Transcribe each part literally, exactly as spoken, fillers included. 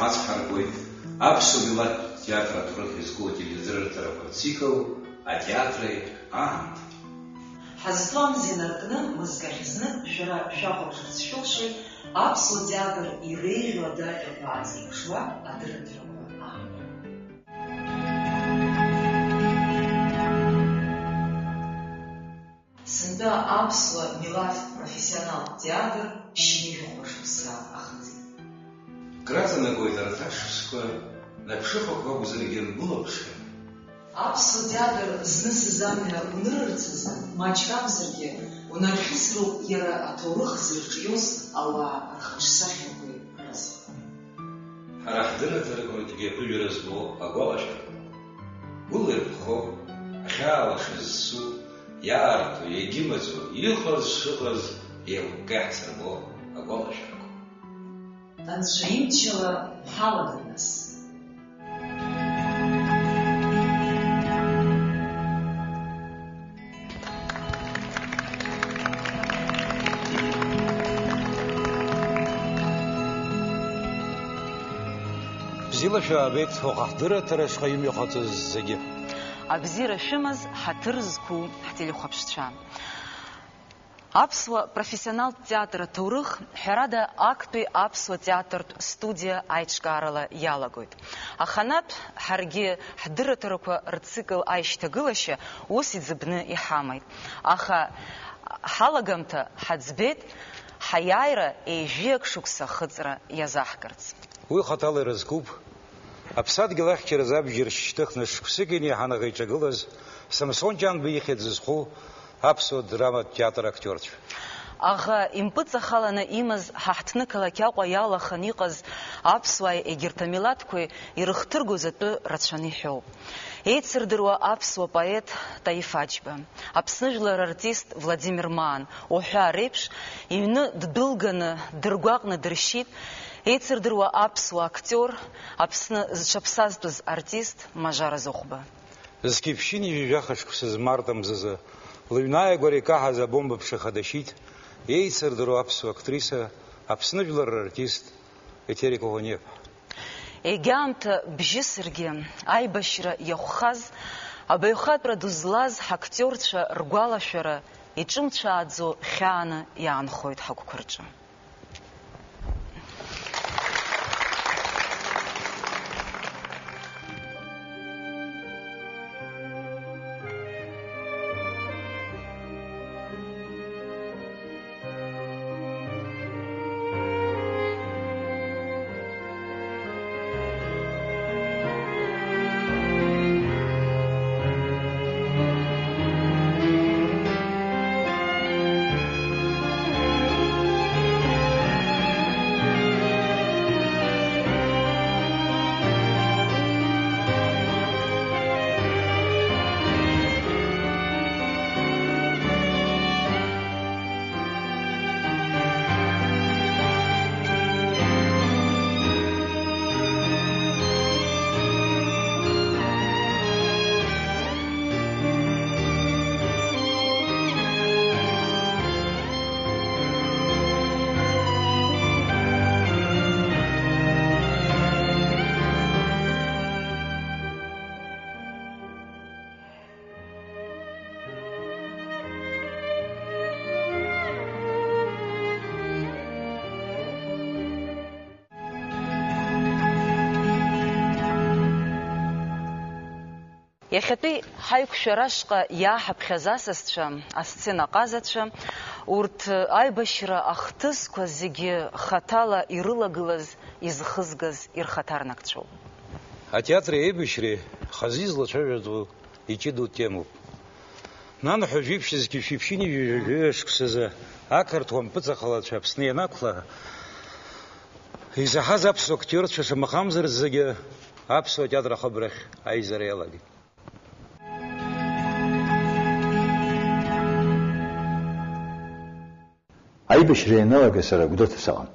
Ацҳаргоит аԥсуа милаҭтә театр аҭоурых иазку ателевизор рҭарақәа рцикл атеатри аамҭеи. Ҳазҭо амза инаркны, мызкы ахьзны шәара шәахәаԥшырц шәылшоит аԥсуа театр иреиӷьу адаҟьақәа аазеиԥшуа адырраҭарақәа аамҭа. Сынтәа аԥсуа милаҭтә профессионалтә театр шьыжьхәа шықәса ахыҵит. Краҵанакуеит арҭ ашықәсқәа, наԥшыхақәак акәзаргьы нбылаԥшхьан. Аԥсуа театр знысыз амҩа унырырцаз, маҷк акәзаргьы, унархьысроуп иара аҭоурых зырҿиоз ауаа рхаҿсахьақәеи разҟи. Ҳара ҳдырраҭарақәа рҿгьы аԥыжәара змоу агәалашәарақәа. Гәыла ирԥхоу, ахьаалаша зсу, иаарту, иагьымаҵу, иҟаз шыҟаз еилыкка иаҳзырбо агәалашәарақәа. Анцәа имчала ҳалагап нас. Бзиала шәаабеит, уаха ҳдырраҭара ашҟа имҩахыҵыз зегьы. Абзиара шәымаз, ҳаҭыр зқәу ҳтелехәаԥшцәа. Аԥсуа профессионалтә театр аҭоурых, ҳәарада, актәи аԥсуа театртә студиа аиҿкаарала иалагоит. Аханатә, ҳаргьы ҳдырраҭарақәа рцикл аишьҭагылашьа ус иӡбны иҳамаит. Аха ҳалагамҭа, ҳаӡбеит, ҳаиааира ежәиак шықәса ахыҵра иазаҳкырц. Уи хаҭала ирызкуп. Аԥсадгьыл ахьчаразы абџьар шьҭыхны шықәсык инеиҳаны иҿагылаз Самсон Ҷанба ихьӡ зху аԥсуа драматә театр актиорцәа. Аӷа импыҵахаланы имаз ҳа ҳҭнықалақь Аҟәа иалаханы иҟаз аԥсуааи егьырҭ амилаҭқәеи ирыхҭыргоз атәы рацәаны иҳәоуп. Еицырдыруа аԥсуа поет Таиф Аџьба, Аԥсны жәлар артист Владимир Маан уҳәа реиԥш, иҩны ддәылганы, дыргәаҟны дыршьит еицырдыруа аԥсуа актиор, Аԥсны зҽаԥсазтәыз артист Мажара Зыхәба. Зқьи ԥшьынҩажәи жәаха шықәсазы март мзазы лыҩны ааигәара икаҳаз абомба ԥшаха дашьит еицырдыруа аԥсуа актриса, Аԥсны жәлар рартист Еҭерика Ӷәаниаԥҳа. Егьаамҭа бжьысыргьы, аибашьра иахәхаз, абаҩхатәра ду злаз ҳактиорцәа ргәалашәара иҿымцәааӡо хьааны иаанхоит ҳагәқәа рҿы. Иахьатәи ҳаиқәшәара ашҟа иааҳаԥхьаз асасцәа, асцена аҟазацәа, урҭ аибашьра ахҭысқәа зегьы хаҭала ирылагылаз, изхызгаз ирхаҭарнакцәоуп. Атеатри аибашьреи хазы излацәажәатәу иҷыдоу темоуп. Нанҳәа жәиԥшь зқьи шәиԥшьынҩажәи жәаҩа шықәсазы ақырҭуа мпыҵахалацәа Аԥсны ианақәла, изаҳаз аԥсуа актиорцәа шамахамзар зегьы аԥсуа театр ахыбрахь аизара иалагеит. Аибашьра ианалага сара Гәдоуҭа сыҟан.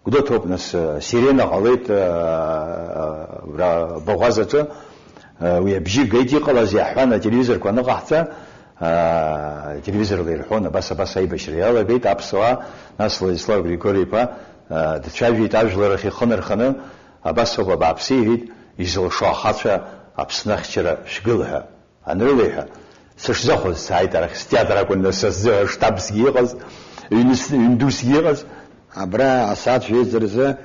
Гәдоуҭоуп, нас, э, сирена ҟалеит, э, э, абра Баӷәазаҿы, э, уи абжьы геит, иҟалаз иаҳҳәан, ателевизорқәа аныҟаҳҵа, э, ателевизорла ирҳәон, абас, абас аибашьра иалагеит, аԥсуаа, нас Владислав Григори-иԥа, э, дцәажәеит ажәлар ахь ихы нарханы, Абас ауп, абааԥсы, иҳәеит, изылшо ахацәа Аԥсны ахьчара шәгыл ҳәа анрылеиҳәа, сышзахәоз сааит арахь, стеатр акәын нас сзы аштабсгьы иҟаз, ҩныс-, ҩндусгьы иҟаз. Абра асааҭ жәеиза рзы,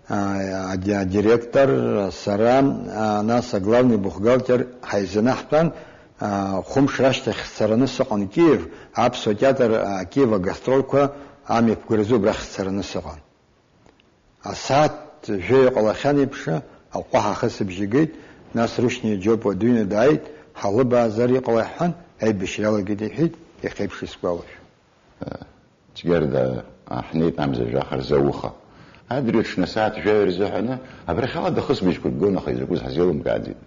а, ади-, адиректор, сара, а, нас аглавный бухгалтер ҳаизанаҳтәан, а, хәымш рашьҭахь сцараны сыҟан Киев, аԥсуа театр, а, Киев агастролқәа амҩаԥгаразы убрахь сцараны сыҟан. Асааҭ жәаҩа ҟалахьан еиԥш, аҟәҟәаҳәа ахысыбжь игеит, нас Рушьни Џьопуа дыҩны дааит, ҳалыбаазар иҟалеи ҳҳәан, аибашьра иалагеит иҳәеит, иахьеиԥш исгәалашәо. Цәгьарда, а, ҳнеит амза жәаха рзы ауха. Адырҩаҽны асааҭ жәаҩа рзыҳәаны абрахьала дахысбыжьқәак гон, аха изакәыз ҳзеилымкааӡеит.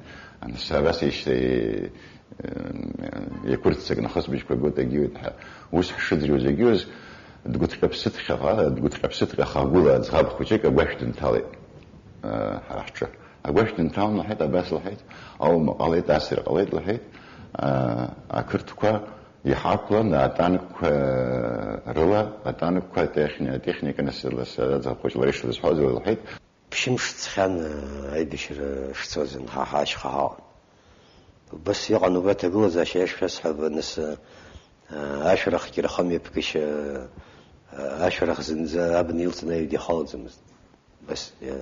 Ан-, сара сеишьҭеи, э, еиқәырццакны ахысбыжьқәа гот, агьиуеит ҳәа. Ус ҳшыӡырҩуаз, агьиуаз, дгәыҭҟьа-ԥсыҭҟьаха, дгәыҭҟьа-ԥсыҭҟьаха агәыла аӡӷаб хәыҷык агәашә дынҭалеит. Э, ҳара ҳҿы. Агәашә дынҭалан лҳәеит, абас лҳәеит, аума ҟалеит, ассир ҟалеит лҳәеит, а, ақырҭқәа иҳақәлан, атанкқәа рыла, атанкқәа, атехни-, атехника, нас, лас-, аӡӷаб хәыҷ лара ишылызҳәоз лҳәеит. Ԥшьымш ҵхьан, аибашьра шцоз, ҳа ҳашьха ҳаҟан. Убас иҟан убра аҭагылазаашьа, иашшәасҳәап, нас, ашәарахгьы рхымҩаԥгашьа, ашәарах зынӡа абна илҵны аҩгьы халаӡомызт. Бас, э,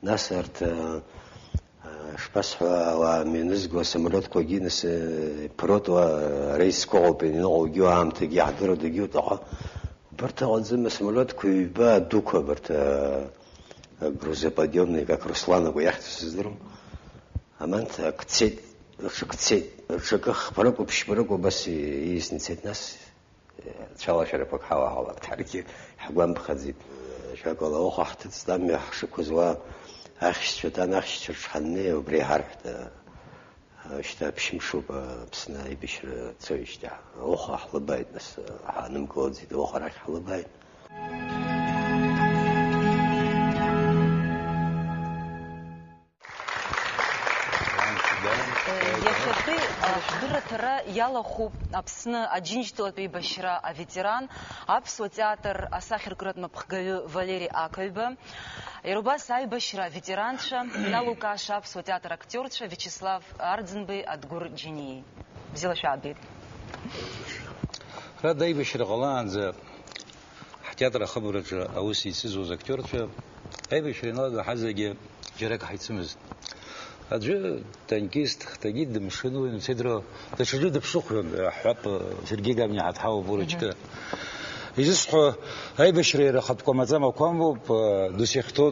нас арҭ, э, э, шԥасҳәа, ауаа мҩанызго асамолиотқәагьы нас, э, иԥыротуа, э, рейсқәа ыҟоуп, ианыҟоугьы, аамҭагьы иаҳдыруа дагьыуеит, аха убарҭ ыҟаӡам, асамолиотқәа ҩба дуқәа абарҭ, э, э, грузоподъёмные, как Руслан акәу иахьӡу сыздырам. Аманҭа ак цеит, рҽак цеит, рҽакы хԥаракәа, ԥшьбаракәа убас ииасны ицеит, нас. Цәалашәарақәак ҳауа ҳалак, ҳаргьы ҳгәамԥхаӡеит. Ажәакала, ауха ҳҭыҵт, амҩа ҳшықәыз уа ахьшьцәа ҭан, ахьшьцәа рҿы ҳаннеи, убри иҳарҳәт, шьҭа ԥшьымшуп Аԥсны аибашьра цоижьҭеи. Ауха ҳлыбааит, нас, ҳаанымгылаӡеит, ауха арахь ҳлыбааит. Иахьатәи, а, ҳдырраҭара иалахәуп Аԥсны Аџьынџьтәылатә еибашьра аветеран, аԥсуа театр асахьаркратә мапхгаҩы Валери Ақаҩба. Иара убас аибашьра аветеранцәа, иналукааша аԥсуа театр актиорцәа Виачеслав Арӡынбеи Адгәыр Џьениеи. Бзиала шәаабеит. Ҳара аибашьра ҟалаанӡа ҳтеатр ахыбраҿы аус еицызуаз актиорцәа, аибашьра ианалга ҳазегьы џьарак ҳаицымызт. Аӡәы танкист, хҭагьы дымшын, уи мцеидру даҽаӡәы дыԥсыхәон, ҳҳәап, Сергеи Габниа ҳаҭҳауп, урычкы. Изысҳәо, аибашьра иара ахатәқәа маӡа-мақәамоуп, дус иахьҭоу,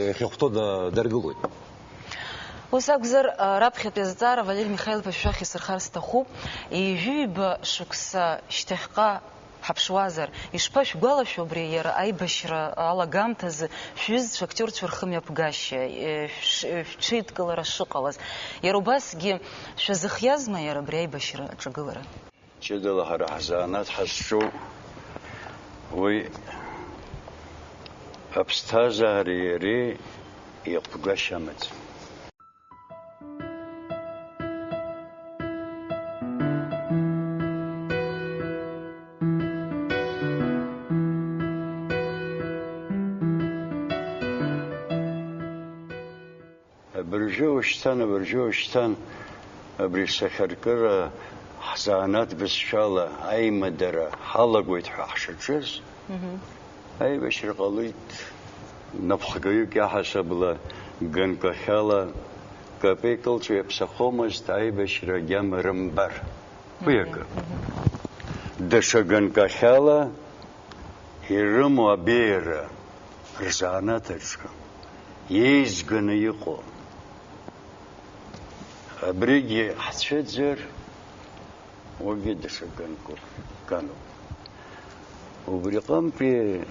иахьахәҭоу да-, даргылоит. Ус акәзар, раԥхьатәи азҵаара Валери Михаил-иԥа шәахь исырхар сҭахуп. Ҩажәиба шықәса шьҭахьҟа ҳаԥшуазар, ишԥашәгәалашәо абри иара аибашьра алагамҭазы шәҩызцәа актиорцәа рхымҩаԥгашьа, э, шә-, шәҽеидкылара шыҟалаз? Иара убасгьы шәазыхиазма иара абри аибашьра аҿагылара? Ҷыдала ҳара ҳзанааҭ ҳазҿу уи аԥсҭазаареи иареи еиҟәгашьа амаӡам. Абыржәы ушьҭан, абыржәы ушьҭан, абри сахьаркыра ҳзанааҭ бызшәала аимадара ҳалагоит ҳәа ҳшаҿыз, Мгм. Аибашьра ҟалеит, напхгаҩык иаҳасабала ганкахьала капеи кылҵәеи иаԥсахомызт аибашьра агьама рымбар. Уи акы. Мгм. Даҽа ганкахьала ирымоу абеиара рзанааҭ аҿы иеизганы иҟоу. Абригьы ҳцәыӡыр, уигьы даҽа ганкоуп, гануп. Убриҟынтәи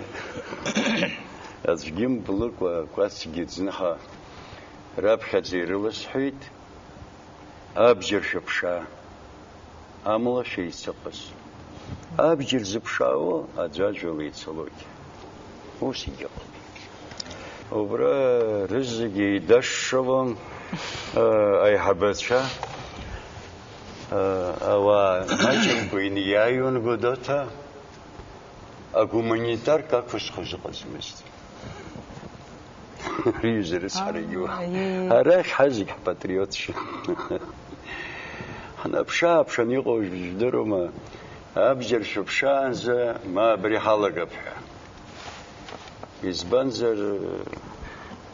аӡәгьы мблыкәа акәацгьы ӡныҳәа раԥхьаӡа ирыласҳәеит, абџьар шәыԥшаа, амала шәеицыҟаз. Абџьар зыԥшаауа аӡәаӡәала ицалоит. Ус егьыҟоуп. Убра рызегьы еидашшылон, э, аиҳабацәа, э, ауаа маҷымкәа иниааиуан Гәдоуҭа, агуманитарка ақәызхуаз ыҟаӡамызт. Ари изы рыцҳарагьы уа. Арахь ҳазегь ҳпатриотцәа. Ҳнаԥшы-ааԥшын иҟоу жәдыруама, абџьар шәыԥшаанӡа ма абри ҳалагап ҳәа. Избанзар,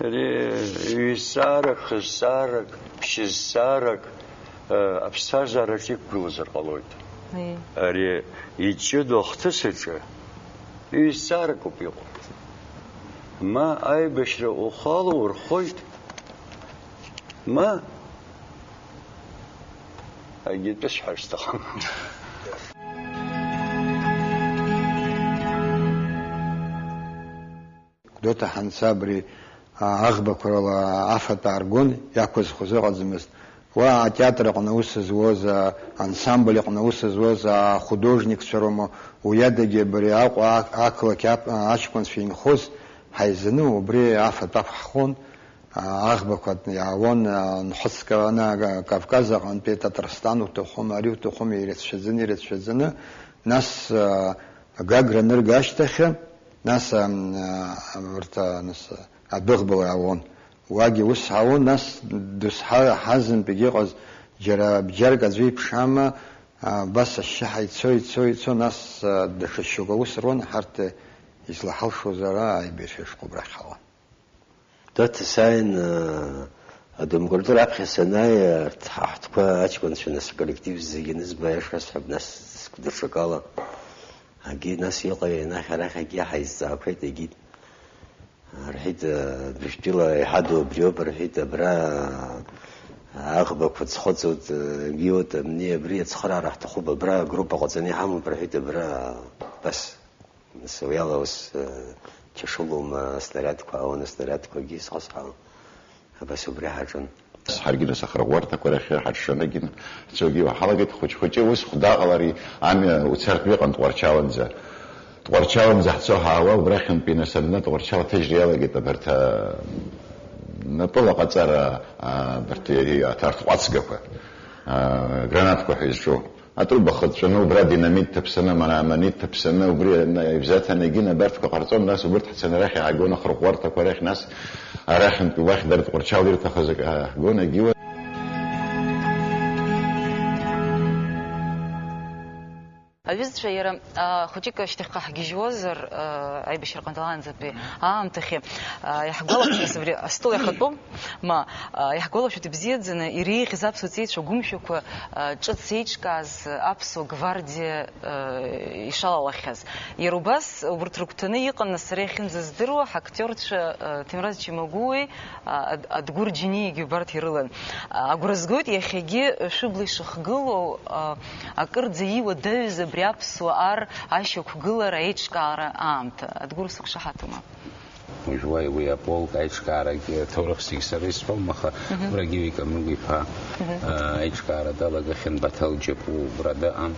ари ҩ-зҵаарак, хы-зҵаарак, ԥшь-зҵаарак, э, аԥсҭазаараҿ иқәгылазар ҟалоит. Ари иҷыдоу ахҭыс аҿы ҩ-зҵаарак ауп иҟоу. Ма аибашьра ухала урхоит, ма Агьатәы сҳәар сҭахым. Гәдоуҭа ҳанца абри, а, аӷбақәа рыла афатә ааргон, иақәызхуаз ыҟаӡамызт. Уа атеатр аҟны аус зуаз, а, ансамбль аҟны аус зуаз, а, ахудожникцәа роума, уи адагьы абри Аҟәа а-, ақалақь ап-, а, аҷкәынцәа инхоз ҳаизаны убри афатә ақәҳхон. Аӷбақәа иаауан, а, нхыҵҟьаны, а, Кавказ аҟынтәи Татрастан уҭахума, ари уҭахума, ирацәаӡаны, ирацәаӡаны, нас, а, Гагра анырга ашьҭахь, нас, а, а, урҭ, а, нас, а, адәыӷбала иаауан. Уагьы ус ҳауан, нас досҳа-, ҳазынтәык иҟаз џьара бџьарк аӡәы иԥшаама, а, абас ашьшьыҳәа ицо, ицо, ицо, нас, а, даҽа шьоук аус руан, ҳарҭ излаҳалшоз ара аибашьра шҟа убрахь ҳауан. Даҭа сааин, аа, адомгәыртәы раԥхьа санааи, арҭ ҳа ҳтәқәа аҷкәынцәа, нас, аколлектив зегьы анызба, аиаша асҳәап, нас, даҽакала. Агьи, нас, иҟаи, анахь, арахь, агьи ҳаизҵаақәеит, егьит. Рҳәеит, аа, Быжәтәыла иҳадоу абриоуп, рҳәеит, абра, аа, аӷбақәа ӡхыҵуеит, аа, гиоит, абни, абри ацхыраара ҳҭахуп, абра агруппа ҟаҵаны иҳамоуп, рҳәеит, абра, абас. Нас уи ала ус, э, чашылома, аснарядқәа аауан, аснарядқәагьы схысҳәаауан. Абас убри ҳаҿын. Ҳаргьы нас ахырӷәӷәарҭақәа рахь ҳаҽшаны ҳцогьы уаҳалагеит, хәыҷ-хәыҷы ус хәдааҟалари амҩа уцартә иҟан Тҟәарчаланӡа. Тҟәарчаланӡа ҳцо ҳаауа, убрахьынтәи нас адәны Тҟәарчал аҭыжьра иалагеит абарҭ, а, напыла ҟаҵара, а, абарҭ, а, аҭарҭ ҟәацгақәа, а, гранатқәа ҳәа изҿу. Атруба хыҵәҵәаны, убра динамит ҭаԥсаны, мара аммонит ҭаԥсаны, убри ибзаҭаны егьи набарҭқәа ҟарҵон, нас убырҭ ҳцаны арахь иаагон ахырӷәӷәарҭақәа рахь, нас арахьынтә уахь дара Тҟәарчал ирҭахыз акы ааҳгон, егьи уа. Аҩызцәа, иара, а, хәыҷык ашьҭахьҟа ҳгьежьуазар, а, аибашьра ҟаналаанӡатәи аамҭахьы, а, иаҳгәалашәоит, нас, абри астол иахатәоу, ма, а, иаҳгәалашәоит ибзиаӡаны иреиӷьыз аԥсуа ҵеицәа гәымшәақәа, а, ҿыц еиҿкааз аԥсуа гвардиа, а, ишалалахьаз. Иара убас, убарҭ рыгәҭаны иҟан, нас, сара иахьынӡаздыруа, ҳактиорцәа, а, Ҭемраз Чимагәуеи, а, Ад-, Адгәыр Џьениагьы убарҭ ирылан. А, агәра згоит иахьагьы шәыбла ишыхгылоу, а, акырӡа иуадаҩыз абри аԥсуа ар ашьақәгылара, аиҿкаара аамҭа. Адгәыр, узықәшаҳаҭума? Уажә уа уи аполк аиҿкаарагьы аҭоурых зегь сара исҳәом, аха Мгм. Брагьы Икамыгә-иԥа, Мгм. а, аиҿкаара далагахьан, Баҭал Џьапуа убра дыҟан.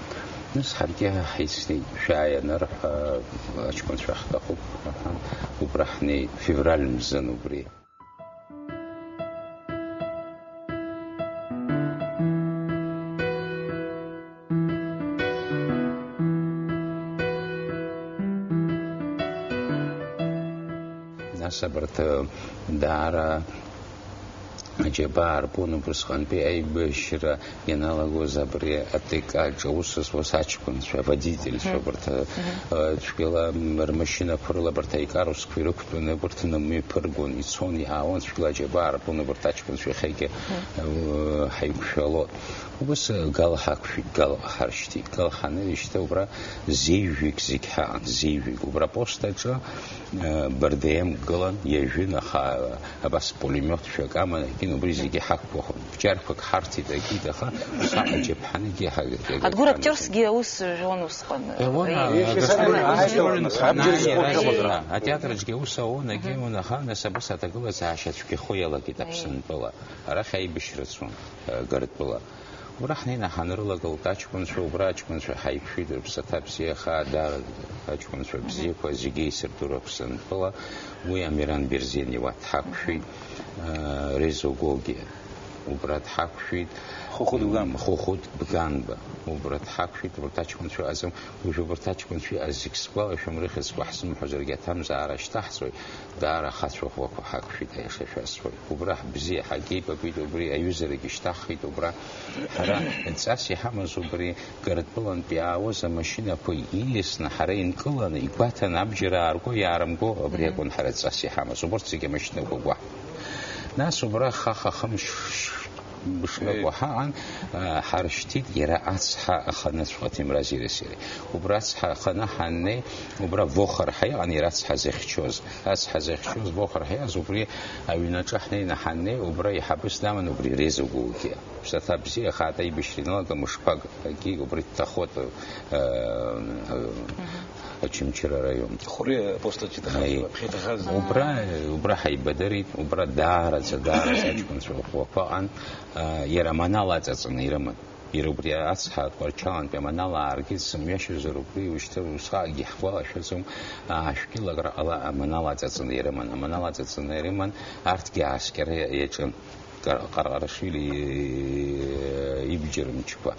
Нас ҳаргьы ҳаицнеит, шәааи анырҳәа, аҷкәынцәа ҳҭахуп, аҳа, убра ҳнеит, февраль мзын убри. Нас абарҭ даара аџьабаа рбон убысҟантәи аибашьра ианалагоз абри А Т К аҿы аус зуаз аҷкәынцәа, аводительцәа, Мгм. Абарҭ, Мгм. э, цәгьала рмашьынақәа рыла абарҭ аикарусқәа ирықәтәаны, абарҭ нымҩа иԥыргон, ицон, иаауан, цәгьала аџьабаа рбон абарҭ аҷкәынцәа, иахьагьы, Мгм. э, ҳаиқәшәалон. Убас, э, гал ҳақәшәеит, гал ҳаршьҭит, гал ҳаныршьҭа, убра зеижәҩык зегь ҳаҟан, зеижәҩык. Убра апост аҿы, э, Б Р Д М гылан, иажәын, аха, э, абас пулемиот шәак аман, егьин, убри зегьы ҳақәгәыӷуан. Бџьарқәак ҳарҭеит, акит, аха ус аҟаҷаԥҳанагьы ҳагагь. Адгәыр актиорсгьы аус жәон усҟан. Э, вон, Э, а, Егьи гастроль, саран гастроль аиҳаб нхамнани абџьар ара зқәыԥхьамызт. Ира. Атеатр аҿгьы аус ауон, егьи, Мгм. Уанаха, нас абас аҭагылазаашьа цәгьахо иалагеит Аи. Аԥсынтәыла. Арахь аибашьра цон, э, Гыртәыла. Убра ҳнеины ҳанрылагылт аҷкәынцәа, убра аҷкәынцәа ҳаиқәшәеит, рыԥсаҭа бзиахаа, дара аҷкәынцәа Мгм. Бзиақәа зегьы еисырдыруа Аԥсынтәыла, уи Амиран Берзен иуа дҳақәшәеит, э, Резо Гогиа. Убра дҳақәшәеит. Хәыхәыт Бганба. Хәыхәыт Бганба. Убра дҳақәшәеит, убарҭ аҷкәынцәа ыҟаӡам. Уажәы убарҭ аҷкәынцәа иҟаз зегь сгәалашәом, рыхьӡқәа ҳзымҳәозаргьы аҭамзаара шьҭаҳҵоит. Даара ахацәа ӷәӷәақәа ҳақәшәеит, аиаша шәасҳәоит. Убра ҳбзиа ҳагеибабеит, убри аҩызарагьы шьҭаҳхит, убра ҳара ҵас иҳамаз убри Гыртәылантә иаауаз амашьынақәа ииасны ҳара инкыланы, игәаҭаны абџьар аарго, иаарымго, абри Мгм. акәын ҳара ҵас иҳамаз. Убырҭ зегьы амашьынақәа гәаҳ. Нас убра хаха хымш бышлакәа Еи. ҳаҟан, а, ҳаршьҭит иара ацҳа аханыҵәҟьа Ҭемраз иареи сареи. Убра ацҳа аханы ҳаннеи, убра Вохр ҳәа иҟан иара ацҳа зыхьчоз. Ацҳа зыхьчоз Вохр ҳәа иҟаз, убри аҩнаҿы ҳнеины ҳаннеи, убра иҳабыс даман, убри Реза Гәылгьы. Ԥсаҭа бзиа, хаҵа аибашьра иналага мышқәак, егьи убри дҭахоит, э, э, Мгм. Очамчыра араион. Хәри апост аҿы Аи. Иҭахаз, ԥхьа иҭахаз. Убра, убра ҳаибадырит, убра даараӡа, даараӡа аҷкәынцәа ӷәӷәақәа ыҟан, э, иара аманал аҵаҵаны ирыман. Иара убри ацҳа Тҟәарчалантәи аманал ааргеит, сымҩашьозар убри, ушьҭа усҟакгьы ҳгәалашәаӡом, аа, шәкилограмм ала аманал аҵаҵаны ирыман, аманал аҵаҵаны ирыман, арҭгьы ааскьара иаҿын. Ка-, Ҟарҟарашвили ибџьар мчқәа.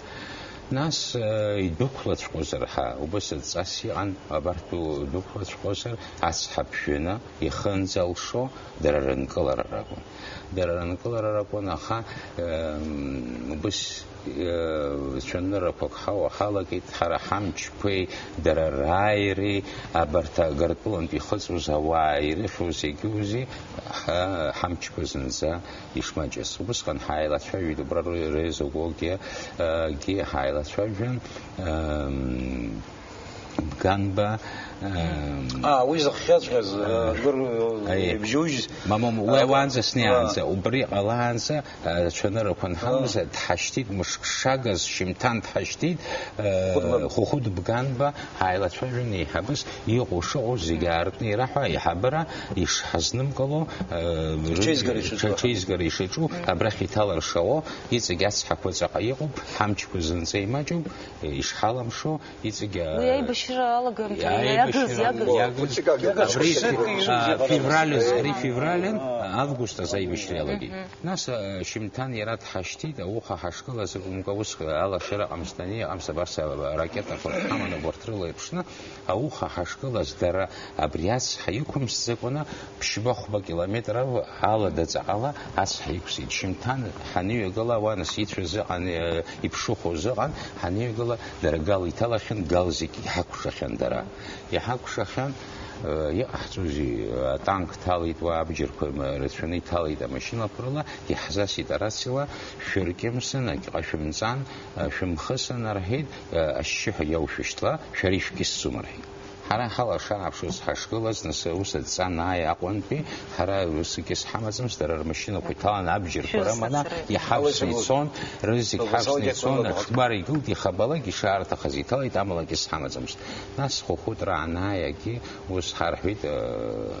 Нас, э, идәықәлаҵәҟьозар ҳәа, убас адҵас иҟан, абарҭ ду-, дәықәлаҵәҟьозар, ацҳа ԥжәаны, ихы анӡалшо, дара рынкылара ракәын. Дара рынкылара ракәын, аха, э, м, убас, э, цәаныррақәак ҳауа ҳалагеит, ҳара ҳамчқәеи, дара рааиреи, абарҭ агыртәылантә ихыҵуаз ауаа ирыхьуа зегьы-зегьы, ҳа-, ҳамчқәа зынӡа ишмаҷыз. Убысҟан ҳааилацәажәеит, убра ры-, Реза Гәылгьы, э, гьы ҳааилацәажәан, эм, Бганба, эм, А, уи зыххьаҵәҟьаз, э, э, гәыр, э, аиеи. Ибжьужь. Мамам, уи А, ауаанӡа снеиаанӡа, а. Убри ҟалаанӡа, э, цәаныррақәа нҳамаз, А. дҳашьҭит, мышк шагаз, шьымҭан дҳашьҭит, э, Хәыхәыт Бганба. Хәыхәыт Бганба, ҳааилацәажәон еиҳабыс, иҟоу шыҟоу зегьы аартны ираҳәа, аиҳабыра ишҳазнымкыло, э, Ҽеизгара ишаҿу. Ҽеизгара ишаҿу, Мм. абрахь иҭалыршауа, иҵегь ацҳақәа ҵаҟа иҟоуп, ҳамчқәа зынӡа имаҷуп, ишҳаламшо, иҵегь, а, Уи аибашьра алагамҭа аибашьра иагыз, иагыз. иагыз. Хәыҷык агыла. Абри, Хәыҷык а, агыла. Февраль азы, ари февраль, август азы аибашьра иалагеит. Мгм. Нас, а, шьымҭан иара дҳашьҭит, ауха ҳашгылаз, акәымкәа, ус алашара ҟамҵан, иҟамыз, абас, а, ракетақәа ҳаманы, убарҭ рыла еиԥшны, ауха ҳашгылаз, дара абри ацҳа иқәымсӡакәаны, ԥшьба-хәба километр ала даҵаҟала ацҳа иқәсит. Шьымҭан ҳаныҩагыла, уа нас ицәа зыҟан, э, иԥшыхәо зыҟан, ҳаныҩагыла, дара гал иҭалахьан, гал зегь иҳакәшахьан дара. Иҳакәшахьан, э, иҟаҳҵозеи, атанк ҭалеит, уа абџьарқәа м-, рацәаны иҭалеит амашьынақәа рыла, иаҳзасит арациала, шәыркьымсын, акьҟа шәымҵан, э, шәымхысын, рҳәеит, э, ашьшьыҳәа иаушәышьҭла, шәара ишәкьысӡом, рҳәеит. Ҳара ҳалашааԥшуаз ҳашгылаз, нас ус адҵа анааи Аҟәантәи, ҳара ус акьыс ҳамаӡамызт, дара рмашьынақәа иҭаланы абџьарқәа рыманы иҳавсны ицон, рызегь ҳавсны ицон, аҽқәа рыгылт, ихабалак ишаарҭахыз иҭалеит, амала акьыс ҳамаӡамызт. Нас хәыхәытра анааи, егьи ус ҳарҳәеит, э,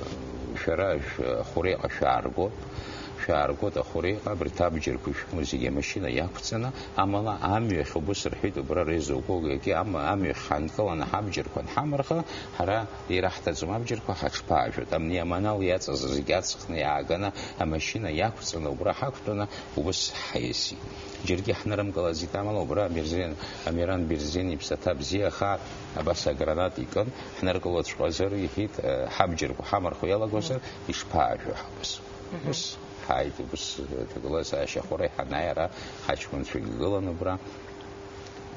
шәара шә-, Ахәреиҟа шәааргоит, шәааргоит Ахәреиҟа, абарҭ абџьарқәа ишәымоу зегьы амашьына иақәҵаны, амала амҩахь убыс рҳәеит, убра Реза Гәылгьы ам-, амҩахь ҳанкыланы ҳабџьарқәа анҳамырха, ҳара ираҳҭаӡом абџьарқәа, ҳаҽԥаажәоит. Амни аманал иаҵаз зегь аҵхны иааганы амашьына иақәҵаны убра ҳақәтәаны убыс ҳаиасит. Џьаргьы ҳнырымкылаӡеит, амала убра Мирзен, Амиран Бирзен иԥсаҭа бзиа аха абас агранат икын, ҳныркылоҵәҟьазар, иҳәеит, э, ҳабџьарқәа ҳамырхуа иалагозар, ишԥаажәо ҳабыс? Мгм. Ус ҳааит, убыс, э, ҭагылазаашьа Ахәреиҳа анааи ара ҳаҷкәынцәагьы гылан убра.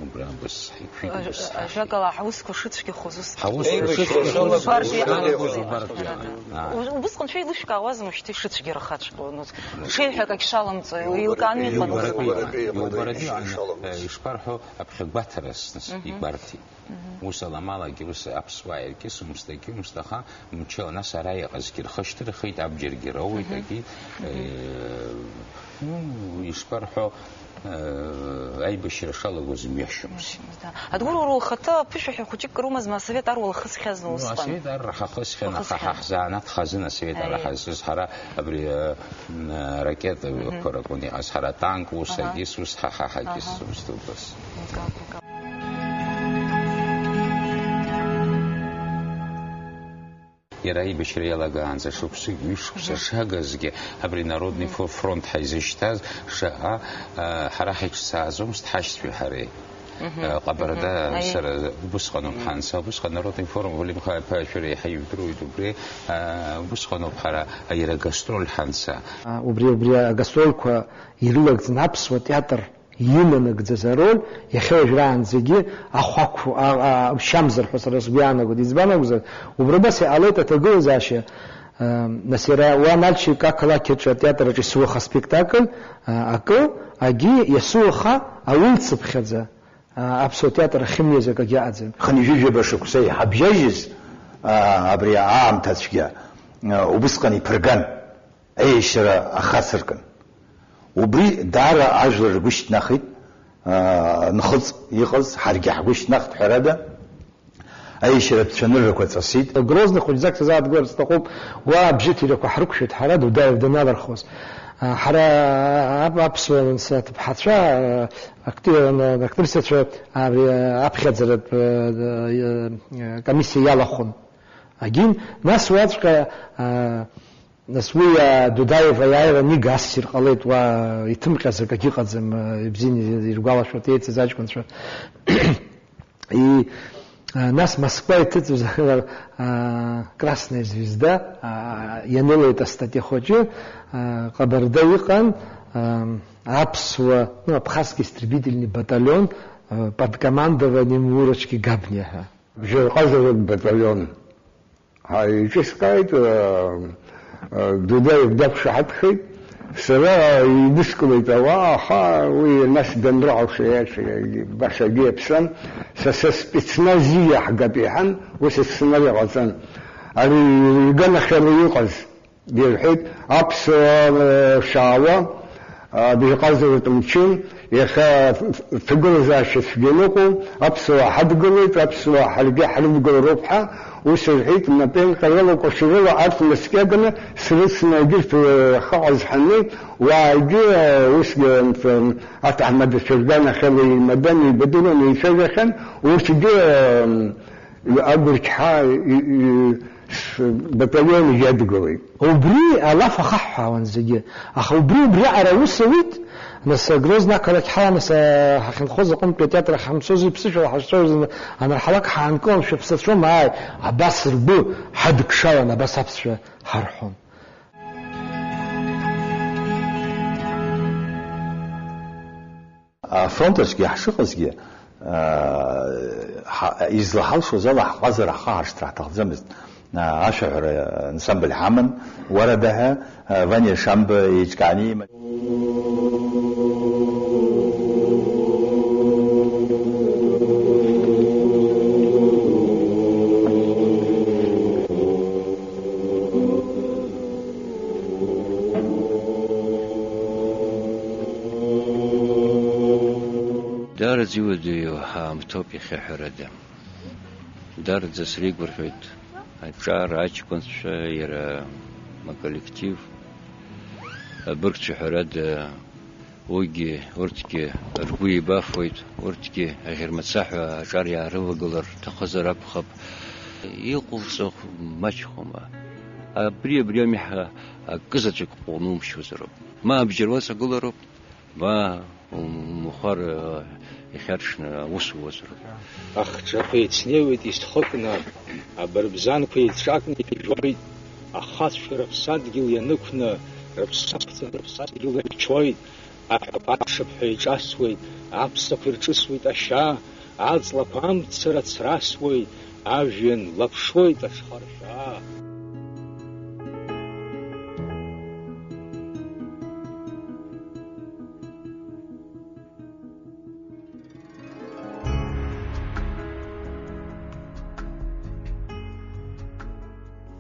Убра абас ҳаиқәшәеит, убас ҳаҳ-, ажәакала, ҳаусқәа шыцәгьахоз усҟан. Ҳаусқәа шыцәгьахоз, убартә иҟан. Убартә иҟан. Аа. Убысҟан шәа илышәкаауазма шьҭа ишыцәгьарахаҵәҟьоу? Ҽеиҳәак агьшаламҵо, еилкааны иҟан. Иубаратәы иҟан, иубаратәы иҟан, ишаламыз. Э, ишԥарҳәо, аԥхьагәаҭарас, нас, Мгм. игәарҭеит. Мгм. Ус аламалагьы, ус аԥсуаа иркьысмызт, акьымызт, аха мчыла, нас ара иҟазгьы рхы шьҭырхит, абџьаргьы роуеит, Мгм. егьи, Мгм. э, ну, ишԥарҳәо, э, аибашьра шалагоз мҩашьомызт. Мҩашьомызт, да. Адгәыр, уара ухаҭа аԥышәа ҳәа хәыҷык кыр умазма, асовет ар уалахысхьазма Ну, усҟан? Асовет ар ҳахысхьан, аха Уахысхьан. Ҳаҳзанааҭ хазын асовет ар Аиеи. ҳазыз, ҳара абри, э, м, э, ракетақәа Мгм. ракәын иҟаз, ҳара атанк ус, Аҳа. егьыс ус, ҳа, ҳа, ҳагьыс Аҳа. ус дубас. Егап, егап. Иара аибашьра иалагаанӡа шықәсык, ҩышықәса шагазгьы, абри Народный фо-, фронт ҳаизышьҭаз шаҟа, а, ҳара ҳаиҿцааӡомызт ҳашьцәеи ҳареи. Мгм. Э, Ҟабарда Мгм. Аи. Сара убысҟаноуп Мгм. ҳанца, убысҟан Народный форум Валим Хаа-иԥа Шәара иаҳа ижәдыруеит убри, а, убысҟаноуп ҳара иара гастроль ҳанца. А, убри, убри агастрольқәа ирылагӡаны аԥсуа театр иананагӡаз ароль, иахьа уажәраанӡагьы ахәақәу, а, а, шьамзар ҳәа сара сгәы иаанагоит. Избан акәзар, убра убас иҟалеит аҭагылазаашьа, а, нас иара уа Нальчик ақалақь аҿы атеатр аҿы исуаха аспектакль, а, акы, агьи иасуаха аулицыԥхьаӡа, а, аԥсуа театр ахьымиаз акагьы аӡам. Хынҩажәижәаба шықәса иҳабжьажьыз, а, абри аамҭа цәгьа, а, убысҟан иԥырган. Аиашьара ахацыркын. Убри даара ажәлар ргәы шьҭнахит, аа, нхыҵ иҟаз, ҳаргьы ҳгәы шьҭнахт, ҳәарада, аиашьаратә цәаныррақәа ҵысит. Грозный хәыҷӡак сазааҭгыларц сҭахуп, уа абжьыҭирақәа ҳрықәшәеит ҳара Дудаев даналырхуаз. Ҳара ап-, аԥсуа аҭыԥҳацәа, акти-, актрисацәа, ари аԥхьаӡаратә комиссиа иалахәын. Агьин, нас уаҵәҟьа, Нас уи, а, Дудаев аиааира анига ассир ҟалеит, уа иҭымҟьаз акагьы ыҟаӡам, а, ибзианы иргәалашәоит еицыз аҷкәынцәа. И, а, нас Москва иҭыҵыз, а, Красная звезда, а, ианылеит астатиа хәыҷы, а, Ҟабарда иҟан, а, аԥсуа, ну, абхазский истребительный батальон, а, под командованием Мурочки Габния ҳәа. Бжьаҟазаратә батальон. Ҳаиҿыскааит, э, э, Дудаев дақәшаҳаҭхеит. Сара идыскылеит ауаа, аха уи нас данрыҟалша иаша, баша агьи аԥсам. Са, са спецназиа ҳгап иҳәан, ус асценариа ҟаҵан. Ари иганахьала иҟаз, ирҳәеит, аԥсуаа, э, шаауа, Абри иҟазаратә мчы, иахьа ҭагылазаашьа цәгьа аныҟоу, аԥсуаа ҳадгылеит, аԥсуаа ҳаргьы ҳрыдгылароуп ҳәа, ус рҳәеит, напеинҟьарала, кәашарала арҭ наскьаганы срыцны егьырҭ, э, ахаҟа зҳаны, уаагьы, э, усгьы, анҭ-, аҭаҳмадацәа рганахьала еимаданы, еибадыруан, еицәажәахьан, урҭгьы, э, Агәырқьҳәа, и, и, с-, батальон иадгылеит. Убри алаф ахаҳҳәаауан зегьы. Аха убри убриаҟара аус ауит, нас, Грозно ақалақь ҳаланы са-, ҳахьынхоз аҟынтәи атеатр ахь ҳамцози ԥсышәала ҳашцәажәоз ан-, анырҳалак ҳаанкылан, шәыԥсацәоума, ааи, абас ргәы ҳадыкшалан, абас аԥсшәа ҳарҳәон. Афронт аҿгьы ҳшыҟазгьы, аа, ҳа-, излаҳалшоз ала ҳҟазара ҳхы ҳаршҭра ҳҭахӡамызт. Аа, ашәаҳәара ансамбль ҳаман, Уарада ҳәа, аа, Ваниа Шамба еиҿкааны иман. Даараӡа иуадаҩу аамҭоуп иахьа ҳәарада. Даараӡа среигәырӷьоит аҿар, аҷкәынцәа, иара аколлектив, абыргцәа ҳәарада, уигьы, урҭгьы ргәы еибафоит, урҭгьы аӷьырмацаҳәа аҿар иаарывагылар рҭахызар акәхап. Иҟоуҵо маҷхома? Абри, абри ами ҳа акызаҵәык ҟәнумшьозароуп. Ма абџьар уаҵагылароуп, ма умхәар, э, ихьаршны аус ууазароуп. Ахҿақәа еицнеиуеит исхыкны, абырбзанқәа еиҵакны ижәоит, ахацәа рыԥсадгьыл ианықәны, рыԥсаҵәҟьа рыԥсадгьыл рыхьчоит, аҳәақәа аҽыԥҳәа иҿасуеит, аԥсақәа ирҿысуеит ашьа, аҵлақәа амца рацрасуеит, ажәҩан лаԥшуеит аҽхаршәаа.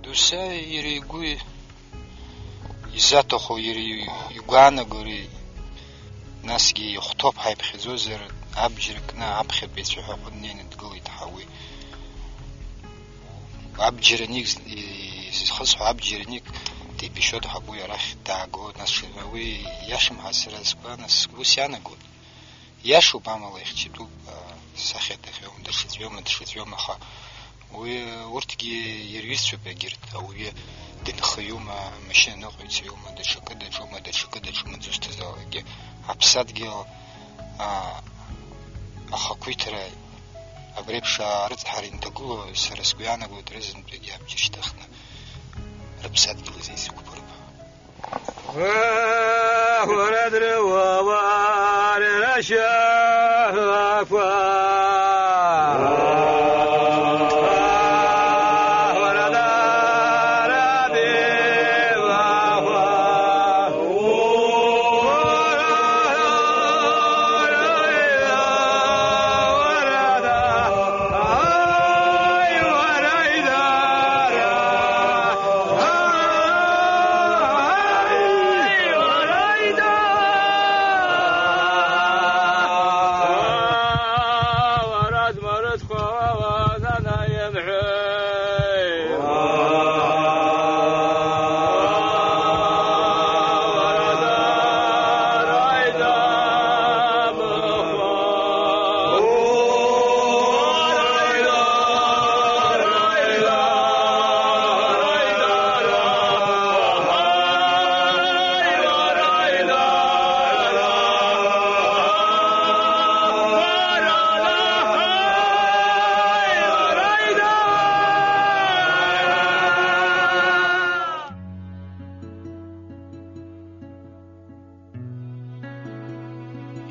Досиа иара игәы изаҭаху, иара игәаанагареи, насгьы ихәҭоуп ҳаиԥхьаӡозар, абџьар кны аԥхьатәи ацәаҳәаҟны днеины дгылеит ҳәа уи. Абџьар аник, изхысҳәо абџьар аник дипишоит ҳәа уи арахь даагоит, нас уи иашам ҳәа сара сгәы, нас сгәы сианагоит. Иашоуп, амала ихьчатәуп, а, сахьаҭахьоума, даҽаӡәоума, даҽаӡәоума, аха Уи, урҭгьы ирҩызцәоуп егьырҭ, ауаҩы дынхаҩума, амашьына ныҟәицаҩума, даҽакы даҿума, даҽакы даҿума, дзусҭазаалакгьы. Аԥсадгьыл, аа, ахақәиҭра, абри еиԥш, аа, рыцҳара инҭагылоу, сара сгәы иаанагоит, рызынтәыгьы абџьар шьҭыхны рыԥсадгьыл азы изықәԥырп.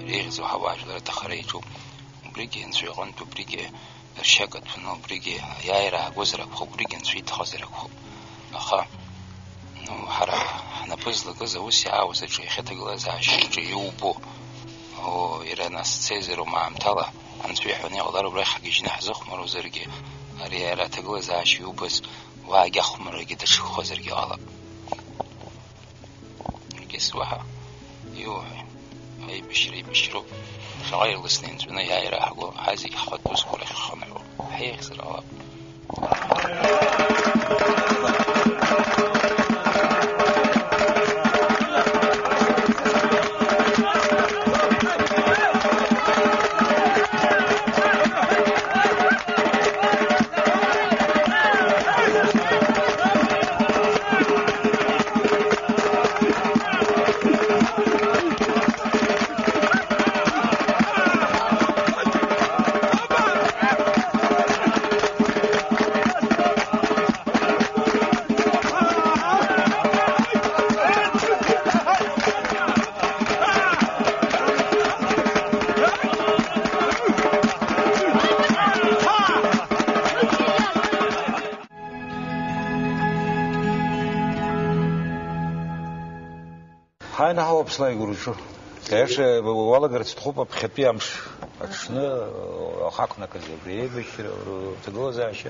Иреиӷьӡоу ҳауаажәлар аҭахара иаҿуп. Убригьы Анцәа иҟынтә, убригьы ршьа каҭәаны, убригьы аиааира аагозар акәхап, убригьы Анцәа иҭахозар акәхап. Аха, ну, ҳара ҳнапы злакыз аус иаауз аҿы иахьа аҭагылазаашьа аҿы иубо, о, иара нас дцеизароума аамҭала, Анцәа иҳәаны иҟалар, убрахь ҳгьежьны ҳзыхәмаруазаргьы, ари иара аҭагылазаашьа иубаз уаагьы ахәмаррагьы даҽакхозаргьы ҟалап. Егьыс уаҳа иуҳәа, аибашьра еибашьроуп. Шаҟа ирласны инҵәаны иааира ҳгәы, ҳазегь ҳхатә усқәа рахь ҳхынҳәуа ҳаиӷьзар ҟалап. Ҳаинаҳауп Аԥсны аигәырҩаҿы. Конечно, уалагарц сҭахуп аԥхьатәи амш аҽны, ахақәнакыз абри еибашьра, рҭагылазаашьа.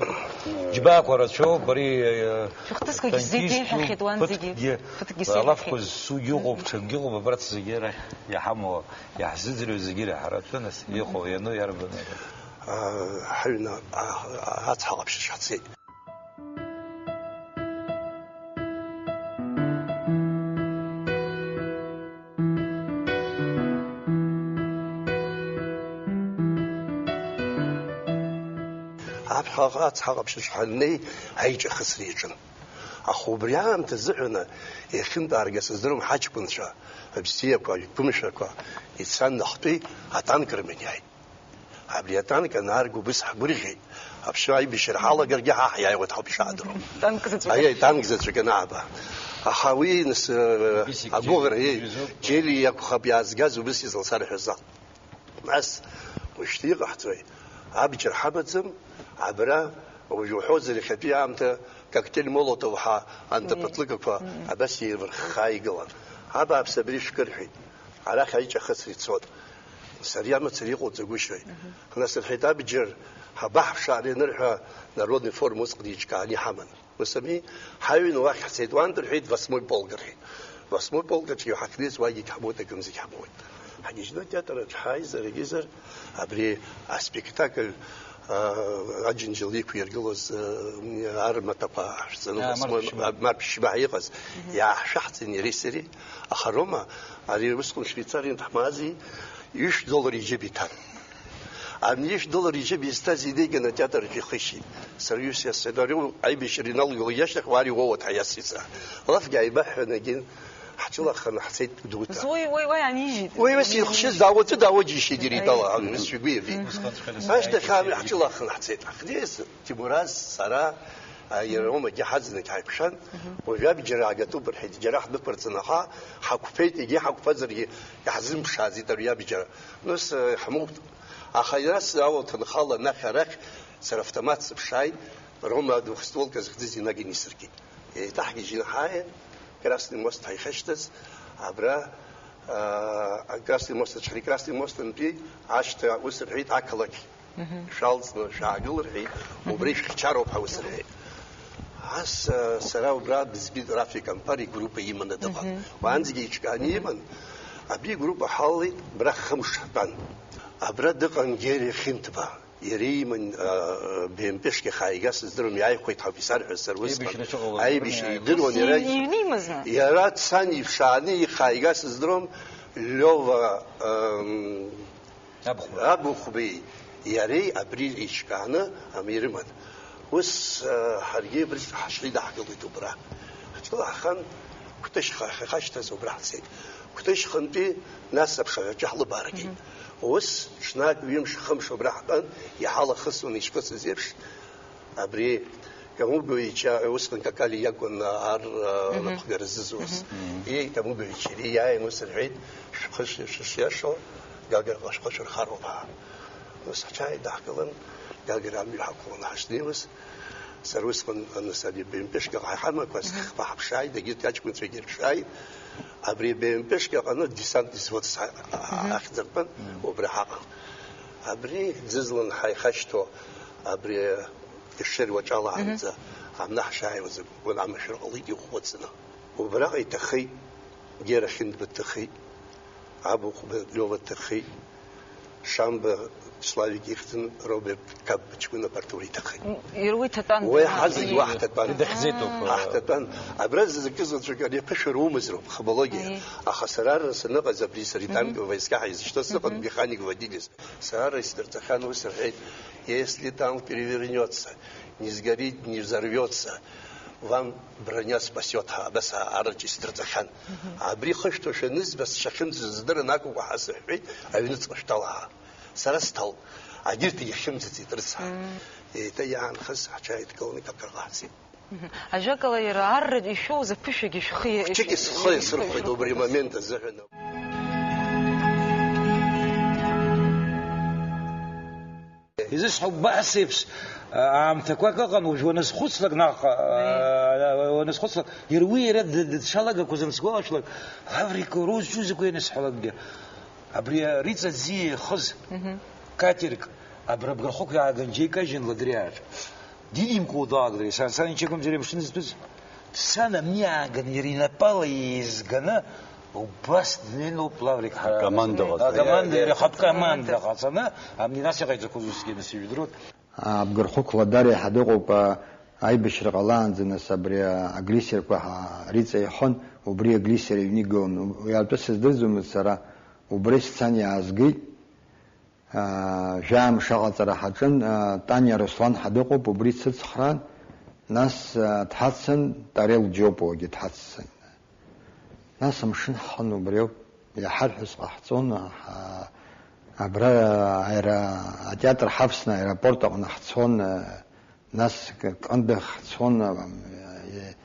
Џьбаақәа рацәоуп, ари, э, Шәыхҭысқәагьы зегьы танкистцәоуп, иҳәахьеит уан зегьы. Ԥыҭкгьы, ԥыҭкгьы алафқәа сеиҳәахьеит. Зцугьы ыҟоуп, ҽакгьы ыҟоуп, абарҭ зегьы арахь иҳамоу, иаҳзыӡырҩуа зегьы ара ҳара атәы, нас, иҟоу, иану иарбану? А, ҳаҩны, а, ацҳа ҟаԥшьыш ҳцеит. Аԥхьаҟа ацҳа ҟаԥшьыш ҳаннеи, аиҿахысра иаҿын. Аха убри аамҭа азыҳәаны иахьынтәаарга сыздыруам, ҳаҷкәынцәа, абзиақәа, агәымшәақәа ицан, Нахтәи атанк рыман иааит. Абри атанк анаарга убыс ҳгәырӷьеит. Аԥсны аибашьра ҳалагаргьы ҳа ҳиааиуеит ҳауп ишаадыруа. Танк заҵәык. Аиеи, танк заҵәык анаба. Аха уи нас, э, Бисик агәыӷра, џьели, еи, џьели иакәхап иаазгаз убыс изылсарҳәаз. Нас, уажәшьҭа иҟаҳҵои? Абџьар ҳамаӡам, абра, уажә уҳәозар, иахьатәи аамҭа коктейль Молотов ҳәа, анҭ Мм. апытлыкақәа Мм. абас еивырххаа игылан. Абааԥс, абри шәкы рҳәеит. Арахь аиҿахысра ицот. Сара иамацара иҟоуҵагәышьои? Мгм. Нас рҳәеит, абџьар ҳабаҳԥшаара ианырҳәа, народный форум усҟан еиҿкааны иҳаман. Ус ами, ҳаҩны уахь ҳцеит, уантә рҳәеит, восьмой полк рҳәеит. Восьмой полк аҿы иҳахьнеиз уагьы егьҳамоуит, акымзагьы ҳамоуит. Ҳгьежьны атеатр аҿы ҳааизар, егьизар, абри аспектакль, а, Аџьынџьал иқәиргылоз, а, армаҭақәа ҳшәҵаны, А, восьмой, Март Шьмаҳ. а, Март Шьмаҳ иҟаз, Мгм. иаҳшәаҳҵеит иареи сареи. Аха Рома, ари усҟан Швеицариантә ҳмаази, ҩышә доллар иџьыба иҭан. Ани ишәдылар иџьыба изҭаз инеиган атеатр аҿы ихишьит. Сара ҩысҭаа сценарио аибашьра иналгало иашьҭахь уа ари уоуа дҳаиасит сара. Лафгьы ааибаҳҳәан, егьин ҳҿылаххан ҳцеит Гәдоуҭа. Уи, уи, уи анижьит. Уи ус ихшьыз даауаӡәы даауаӡәишьеит иара Аи. итәала, ус игәы иабеит. Усҟан цәгьала Ашьҭахь сааит. Ҳа-, ҳҿылаххан ҳцеит. Ҳнеиз Ҭемураз, сара, а, иара Ромагьы ҳаӡынагь ҳаиқәшәан, Мгм. уажәабџьар аагатәуп рҳәеит, џьара ҳдәықәырҵаны ҳа-, ҳақәԥеит, егьи ҳақәԥазаргьы иаҳзымԥшааӡеит ари абџьар. Нас, э, ҳмоут. Аха нас ауа ҭынхала анахь арахь сара автомат сыԥшааит, Рома духстволка зыхьӡыз инаганы исыркит. Еиҭаҳгьежьны ҳааин, Красный мост ҳаихашьҭыз, абра, аа, Красный мост аҿы, Красный мост антәи ашҭа ус рҳәеит, ақалақь Мгм. шәалҵны шәаагыл рҳәеит, Мгм. убра ишәхьчароуп ҳәа ус рҳәеит. Ас, а, сара убра дызбеит Рафик Амԥар игруппа иманы дыҟан. Мгм. Уаанӡагьы еиҿкааны иман. Абри игруппа ҳалалеит, абра хымш ҳтәан. Абра дыҟан Гери Хинҭба. Иара иман, а, Бемпешки хааигас сыздыруам, иааихәеит ҳәа исарҳәаз сара усҟан. Аибашьра шыҟалаз Аибашьра рымҩа идыруан, иара, Иҩны имазны? иара дцан иԥшааны ихааигас сыздыруам, Лиова, ам, Абхәба. Абхәбеи иареи абри еиҿкааны амҩа ирыман. Ус, а, ҳаргьы абри ҳашьҭа идаҳкылеит убра. Ҳҿылаҳхан, Кәтышьха ахьахашьҭаз убра ҳцеит. Кәтышьхантәи нас аԥшаҳәаҿы ҳлыбааргеит. Мгм. Ус ҽнак, ҩымш, хымш убра ҳтәан, иҳалахысуан ишхысыз еиԥш. Абри Камугович, а, усҟан Какали иакәын, а, ар, а, Мгм. напхгара зызуаз. Мгм. И Камугович иара иааин ус рҳәеит, шәхы ш-, ш-, шиашоу, Гаграҟа шәхы шәырхароуп ҳәа. Ус ҳҽааидаҳкылан, Гагра амҩа ҳақәланы ҳашнеиуаз, сара усҟан, а, нас абри Бемпешкаҟа ҳамақәа Мгм. зхьхәа ҳаԥшааит, егьырҭ аҷкәынцәагьы иршааит. Абри Бемпешкаҟа, ну, десантный взвод са-, а, Мгм. ахьӡыртәын, Мгм. убра ҳаҟан. Абри ӡызлан ҳаихашьҭоу, абри Ешер уаҿалаанӡа Мгм. амна ҳшааиуаз агәыгәын амашәыр ҟалеит иӷәӷәаӡаны. Убраҟа иҭахеит, Гера Хьындба дҭахеит, Абыхәба Лиова дҭахеит, Шамба Славик ихьӡын, Роберт Капба ҷкәын апартура иҭахеит. М, иара уи ҭатәан. Уи ҳазегь уа ҳҭатәан. Идыхьӡеит ауп. Ҳа ҳҭатәан. Абра зызкыз заҵәык ари аԥышәара умазароуп, психологиа. Аиеи. Аха сара ара саныҟаз, абри сара Мгм. итанковое аиска ҳаизышьҭоу сыҟан, Мгм. механик водитель. Сара исдырҵахьан ус рҳәеит, если танк перевернется, не сгорит, не взорвется, вам броня спасет, ҳәа абас араҿы исдырҵахьан. Мгм. Абри хышәҭуашәа анызба, сшахьымӡаз здырын, акәукәа ҳәа сыҳәҳәеит, аҩныҵҟа шәҭалаа. Сара сҭалт, агьырҭ иахьымӡаӡеит рыцҳа. Мм. Еиҭа иаанхаз ҳҽааидкыланы Какарҟа ҳцеит. Мгм. Ажәакала, иара арратә ишәоуз аԥышәагьы шәхы иа-, Хәыҷык ишәхы схы иасырхәеит убри иасырхәеит. Амомент азыҳәан. Изысҳәо убас еиԥш, а, аамҭақәак ыҟан, уажә уаназхәыцлак наҟ, а, Аиеи. а, уаназхәыцлак, иара уи иара д-, дцәалагақәаз ансгәалашәлак, Лаврик, уара узҿу закәи анысҳәалакгьы? Абри Риҵа Ӡиа ихыз Мгм. катерк абра Абгархықә иааган џьеикажьын Ладриааҿ. Дидимкуа далагӡеит, сан, сан ичакәымзар амшын зтәыз. Дцан амни ааган, иара инапала еизганы, убас днеин ауп Лаврик ҳара Акоманда ҟаҵаны. Акоманда, иара ихатә команда ҟаҵаны, амни нас иҟаиҵақәаз усгьы нас ижәдыруан. Абгархықә Ладариа ҳа дыҟоуп, а, аибашьра ҟалаанӡа нас абри, а, аглиссерқәа ҳа Риҵа иҳәон, убри аглиссер аҩны игылан. Уи атәы сыздырӡомызт сара, убра исцан иаазгеит. Аа, жәаа-мш аҟаҵара ҳаҿын, аа, Таниа Руслан ҳа дыҟоуп, убри дсыцхраан, нас, аа, дҳаццан, Тарел Џьопуагьы дҳаццан. Нас амшын ҳхын убриоуп, иаҳарҳәоз ҟаҳҵон, ҳа-, абра аера-, атеатр ҳавсны аеропорт аҟны ҳцон, нас Кындыӷ ҳцон, е-,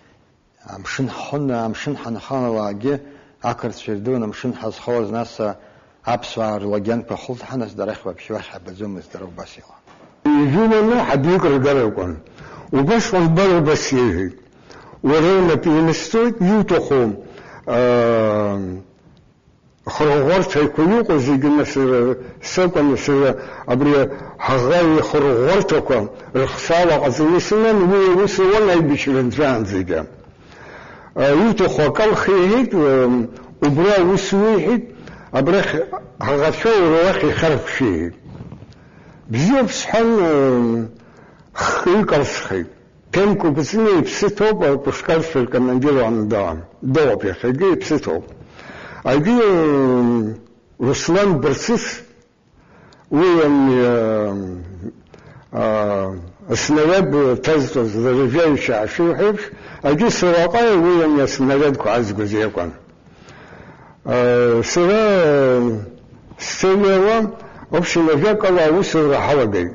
Амшын ҳхын, амшын ҳанхалалакгьы, ақырҭцәа ирдыруан амшын ҳазхалаз, нас, аԥсуаа рлагьанқәа ахылҭҳан, нас дара ахь уаԥшьа уахь ҳабаӡомызт, дара убас иҟан. Ижәыланы ҳадәык ргар акәын. Убасҟан бара убас иеиҳәеит, уара унапы инасҵоит, иуҭаху, аа, Ахырӷәӷәарҭақәа иҟоу зегьы нас, сакәын, сара абри ҳаӷа ихырӷәӷәарҭақәа рыхсаала ҟаҵаны исыман, уи аус ауан аибашьра нҵәаанӡагьы. Иуҭаху акы алхиҳәеит, убра аус уеиҳәеит, абрахь ҳаӷацәа уара уахь ихархәшәеиҳәеит. Бзиоуп сҳәан, хкы икалсхеит. Ҭемко Кәыҵниа иԥсы ҭоуп, апушкарцәа ркомандир аҟны дыҟан. Дыҟоуп иахьагьы, иԥсы ҭоуп. Егьи, Руслан Барцыц, Уи ами, а, а, аснариад ҭазҵоз, заражающий ҳашиҳәо еиԥш, егьи сара аҟара уи ами аснариадқәа азгоз иакәын. А, сара, а, сцениала, общем, ажәакала аусура ҳалагеит.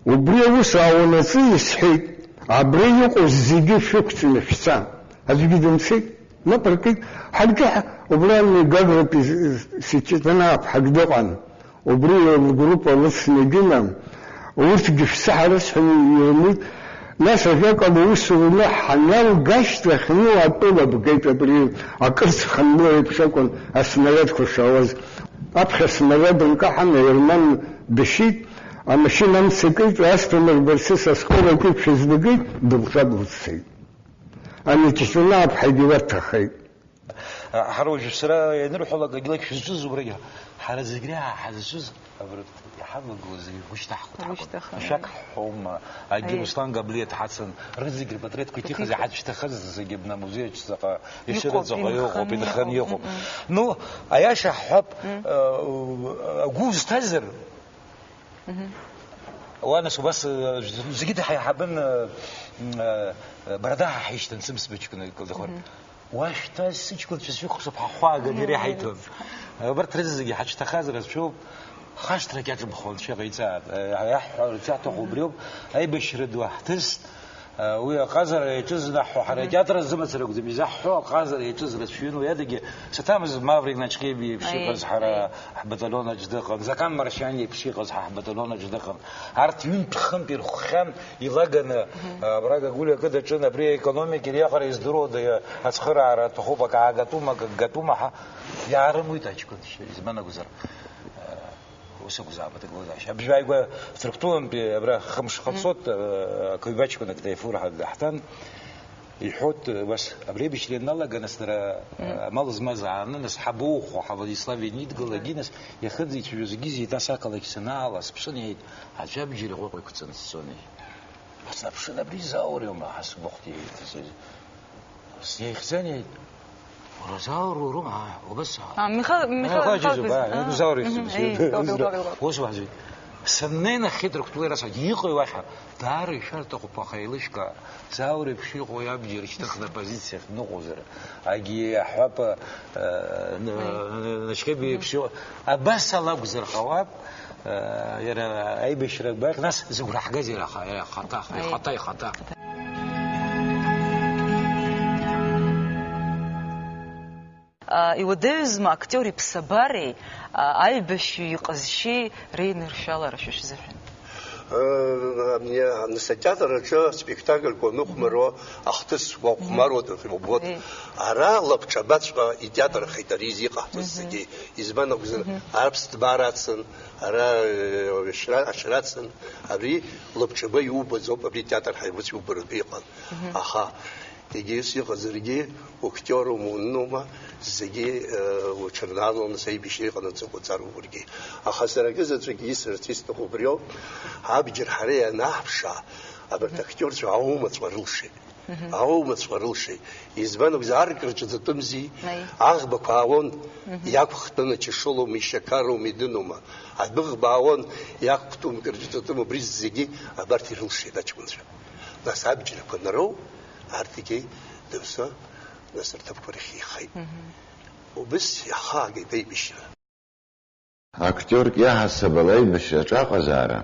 Убри аус аауанаҵы исҳәеит, абра иҟоу зегьы шәықәҵны шәца. Аӡәгьы дымцеит. Мап ркит, ҳаргьы ҳа-, убра Гагратәи с-, с-, Сиҷыҭанаа ԥҳак дыҟан. Убри лгруппа лыцны дгьыны, урҭгьы шәца ҳрыцҳаны ирымуит. Нас ажәакала, аус уны ҳаналга ашьҭахь, ну, атәыла бгеит абри акыр цхынло еиԥш акәын аснариадқәа шаауаз. Аԥхьа аснариад нкаҳан, аерман дышьит, амашьына амца кит, Асҭамыр Барсиса аскол аҿы дшәызбагеит, дылҿа дылцеит. Ани Ҷыҷыла аԥҳагьы уа дҭахеит. Ҳара уажәы сара ианырҳәалак, агьлак шәызҿыз убрагьы, ҳара зегь реиҳа ҳазҿыз абра иҳавагылоу зегьы гәышьҭаҳхуеит ҳакәын. Гәышьҭаха, Ашәак ҳҳәома, агьи Аиеи. Руслан Габриа дҳацын, рызегь рпатреҭқәа иҭихыз, Иҭихыз. Иҳацшьҭахаз зегьы абна амузеи аҿы ҵаҟа Иҟоуп, ишыраҵаҟа иҟоуп, инханы инханы иҟоуп, иҟоуп. Мм. Ну, аиаша ҳҳәап, Мм. э, агәы узҭазар, Мгм. Уа, нас, убас, э, зегьы ҳаиҳабын, э, м, э, Барадаҳа ҳишьҭан, сымсбыҷкәын, Калдахор. Мгм. Уа шәҭаз сыҷкәынцәа шәыхәшоуп, ҳахәааганы Мгм. иреиҳаиҭон. Абарҭ рызегьы ҳацәҭахаз рацәоуп, хашҭрак иаҿымхуа анцәа иҟаиҵааит. Э, иаҳҳәо, иаҳҭаху Мгм. убриоуп, аибашьра ду ҳҭыст, Уи аҟазара иаҿыз наҳҳәо, ҳара Мгм. атеатр азы мацара акәӡам, изаҳҳәо аҟазара иаҿыз рацәаҩын, уи адагьы саҭамыз Маврик Начхеби еиԥш Аиеи, иҟаз ҳара аиеи. ҳбаталион аҿ дыҟан, Закан Маршьани еиԥш иҟаз ҳа ҳбаталион аҿ дыҟан. Арҭ ҩынтә-хынтә ирхәхьан, илаганы, Мгм. а, абра Гагулиа акы даҿын, абри аекономика ириаҟара издыруада, ацхыраара аҭахуп, акы аагатәума, акы гатәума ҳәа иаарымуит аҷкәынцәа, избан акәзар. Ус акәзаап аҭагылазаашьа. Абжьааигәа Ҭырқәтәылантәи абра хымш Мгм. ҟацот, э, ақыҩбаҷкәын акы Даифур ҳа даҳҭан. Иҳәоит, э, убас, абри аибашьра ианалага, нас дара, э, Мгм. амал змаз ааны, нас ҳабоухәо, ҳа Владислав ианидгылагьы, нас иахьынӡаицәажәо зегьы-зегьы, нас ақалақь санаала, сыԥшын, иҳәеит, аӡәы абџьар иҟәаҟәа иқәҵаны сцон, иҳәеит. Ус аԥшын, абри Заур иоума, ҳа сгәахәт, иҳәеит. Сеихьӡан, иҳәеит. Уара Заур уроума? Аа, убас. А, Михаил, Михаил, Михаил Џьоџьо, Џьоџьо, аа, аа, Заур мгм, иҳәеит. Еи, Заур, Заур, Заур, Заур. Ус уаҳәеит. Саннеи нахьхьи Ҭырқәтәылеи расҳәеит, иҟои уахь? Даара ишәарҭахуп, аха еилышәкаа, Заур еиԥш иҟоу иабџьар шьҭыхны аппозициахь дныҟәозар, агьи аҳәап, э, н-, Аи. Начхеби еиԥш иҟоу, абас ала акәзар ҟалап, э, иара аибашьра гәаӷь, нас зыгәра ҳгаз иара аха-, иара ахаҭа, Аи. ихаҭа, ихаҭа. А, иуадаҩызма актиор иԥсабареи, а, аибашьҩы иҟазшьеи реиныршәалара шәышәзыҳәан? Э, нас атеатр аҿы аспектакльқәа аныхәмаруа ахҭыс уахәмаруа Мгм. дыҟоуп. Вот. Еи. Ара лабҿабаҵәҟьа итеатр ахеит ари изы иҟаҳҵаз Мгм. зегьы. Избан акәзар, Мгм. Аԥсҭбаара ацын, ара, э, ашьра-, ашьра ацын, ари лабҿаба иубаӡоуп, абри атеатр ҳаибыц иубаратәы иҟан. Мгм. Аха Егьыс иҟазаргьы, актиорума, уннума, зегьы, э, уҽырнааланы сеибашьра иҟанаҵо уаҵароуп уаргьы. Аха сара акы заҵәык исырц исҭаху убриоуп, абџьар ҳара ианаҳԥшаа, абарҭ актиорцәа аумаҵәҟьа рылшеит. Мгм. Аумаҵәҟьа рылшеит. Избан акәзар, арк рҿаҵатәымзи, Аи. аӷбақәа аауан, Мгм. иақәхтәаны чашолоума, ишьақароума, идынума. Адәыӷба аауан, иақәтәым кыр ҿаҵатәым, убри зегьы абарҭ ирылшеит аҷкәынцәа. Нас абџьарқәа нароу, арҭгьы дыԥсы, нас рҭыԥқәа рахь ихеит. Мгм. Убыс иахаагеит аибашьра. Актиорк иаҳасабала аибашьраҿы аҟазаара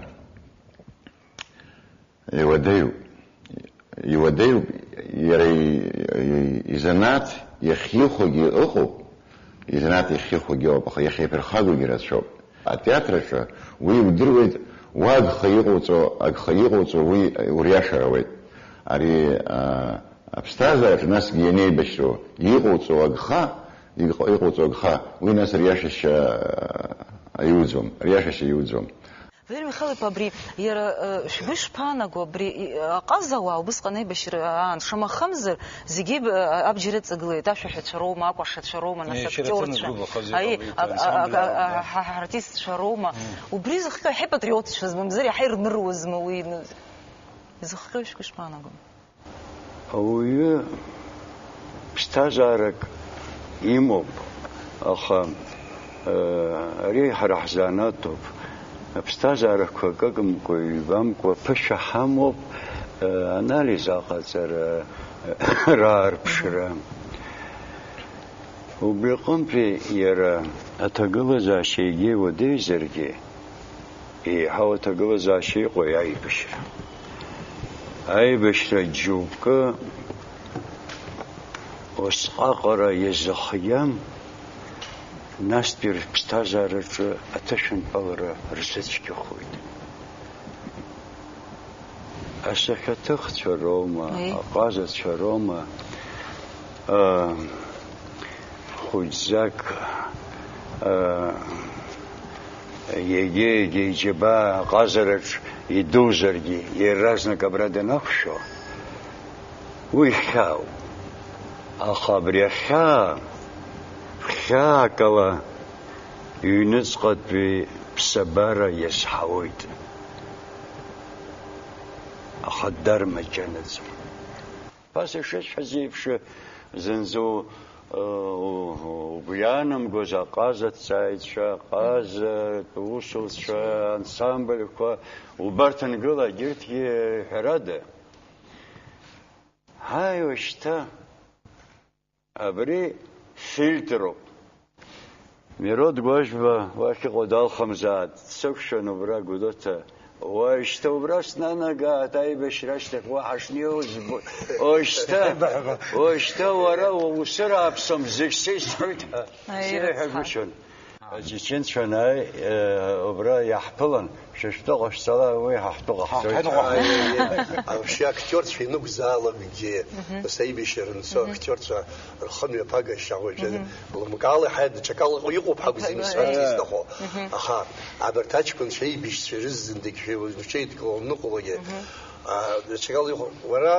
иуадаҩуп. Иуадаҩуп, иара и-, и-, изанааҭ иахьихәагьы ыҟоуп, изанааҭ иахьихәагьы ыҟоуп, аха иахьеиԥырхагоугьы рацәоуп. Атеатр аҿы уи удыруеит, уа агха иҟоуҵо, агха иҟоуҵо уи уриашар ауеит. Ари, а, аԥсҭазаараҿы насгьы ианеибашьроу, иҟоуҵо агха, иҟ-, иҟоуҵо агха, уи нас риашашьа, а, иуӡом, риашашьа иуӡом. Валери Михайлович, абри иара, э, шәгәы ишԥаанаго, абри, и, аҟазауаа убысҟан аибашьра аан, шамахамзар, зегьы, э, абџьар ыҵагылеит, ашәаҳәацәа роума, акәашацәа роума, нас Е, шьарацәа актиорцәа, згәы бахаз аи, иҟалеит, а, а, ансамбль а, а, аан, а, ҳа-, ҳартистцәа роума, Мм. убри зыхҟьо, ҳаи патриотцәазма, мзар иаҳа ирныруазма уи, ну, зыхҟьо шәгәы ишԥаанаго? Ауаҩы ԥсҭазаарак имоуп, аха, э, ари ҳара ҳзанааҭуп. Аԥсҭазаарақәа акыкымкәа, ҩбамкәа ԥышәа ҳамоуп, э, анализ аҟаҵара, раарԥшра. Убри аҟынтәи иара аҭагылазаашьа егьа иуадаҩзаргьы, еиҳау аҭагылазаашьа иҟои аибашьра. Аибашьра џьоукы усҟаҟара иазыхиам, настәи рыԥсҭазаараҿы аҭышәынтәалара рзыцәгьахоит. Асахьаҭыхцәа роума, Аи. Аҟазацәа роума, аа, хәыҷӡак, аа, егьа-егьа иџьабаа аҟазараҿ идузаргьы, иаразнак абра данақәшәо, уи хьаауп. Аха абри ахьаа, хьаакала иҩныҵҟатәи ԥсабара иазҳауеит. Аха дармаҷанаӡам. Ԥаса ишысҳәаз еиԥш, зынӡа у-, у-, угәы иаанамгоз аҟаза аҭҵааҩцәа, аҟазатә усуцәа, ансамбльқәа, убарҭ ангыла, егьырҭгьы ҳәарада. Ҳаи, уажәшьҭа! Абри фильтроуп. Мирод Гәажәба уахь иҟоу далхымзааит, дсықәшәан убра Гәдоуҭа. Уажәшьҭа убра снанагааит, аибашьра ашьҭахь уа ҳашнеиуа збоит. Уажәшьҭа, уажәшьҭа уара уусыр ааԥсом, зегь сеисҳәоит ҳәа. Аи, сеиҳәагәышьон. Ачеченцәа анааи, э, убра иаҳԥылан, шәа шәтәы ҟашәҵала, уи ҳа ҳтәы ҟаҳҵоит. Ҳа ҳтәы ҟаҳҵоит. Вообще актиорцәа инықәзаалакгьы, Мгм. Нас аибашьра анцо Мгм. Актиорцәа рхымҩаԥагашьа уажәы Мгм. лымкаала иҳаиа даҽакала иҟоуп ҳакәзар, Мгм. Исҳәарц Мгм. Исҭаху. Мгм. Аха абарҭ аҷкәынцәа аибашьцәа ирыззындагь шәеилаҩ-, шәеидкылауа ныҟәолагьы, Мгм. а, даҽакала иҟоуп. Уара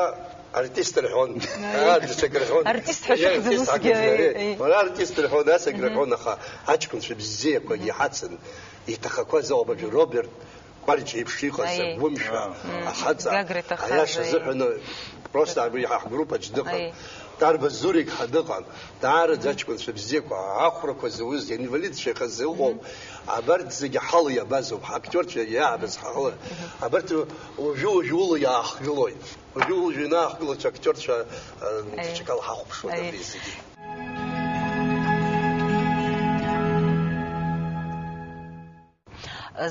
артист рҳәон. Аи. Аа, даҽак рҳәон. Артист ҳәа Иара шәыхьӡын артист усгьы, ҳакәзар, аи, аи. Уара артист рҳәон, асак Мгм. Рҳәон, аха аҷкәынцәа бзиақәагьы Мгм. Ҳацын, иҭахақәаз ауп, абри Роберт Кәарҷ еиԥш иҟаз, Аи. Агәымшәа, Мгм. Ахаҵа, Гагра иҭахаз, аиаша аи. Азыҳәан, просто абри ҳа ҳгруппаҿ дыҟан. Аи. Дарба Зурик ҳа дыҟан, даараӡа Мгм. Аҷкәынцәа бзиақәа, ахәрақәа зауз, инвалидцәа иҟаз ыҟоуп. Мгм. Абарҭ зегьы ҳала иабазоуп, ҳактиорцәа иаабаз ҳала. Мгм. Абарҭ уажәы-уажәы ула иаахгылоит. Уажәы-уажәы инаахгылоз актиорцәа, э, Аи. Даҽакала ҳахәаԥшуан Аи. Абри зегьы.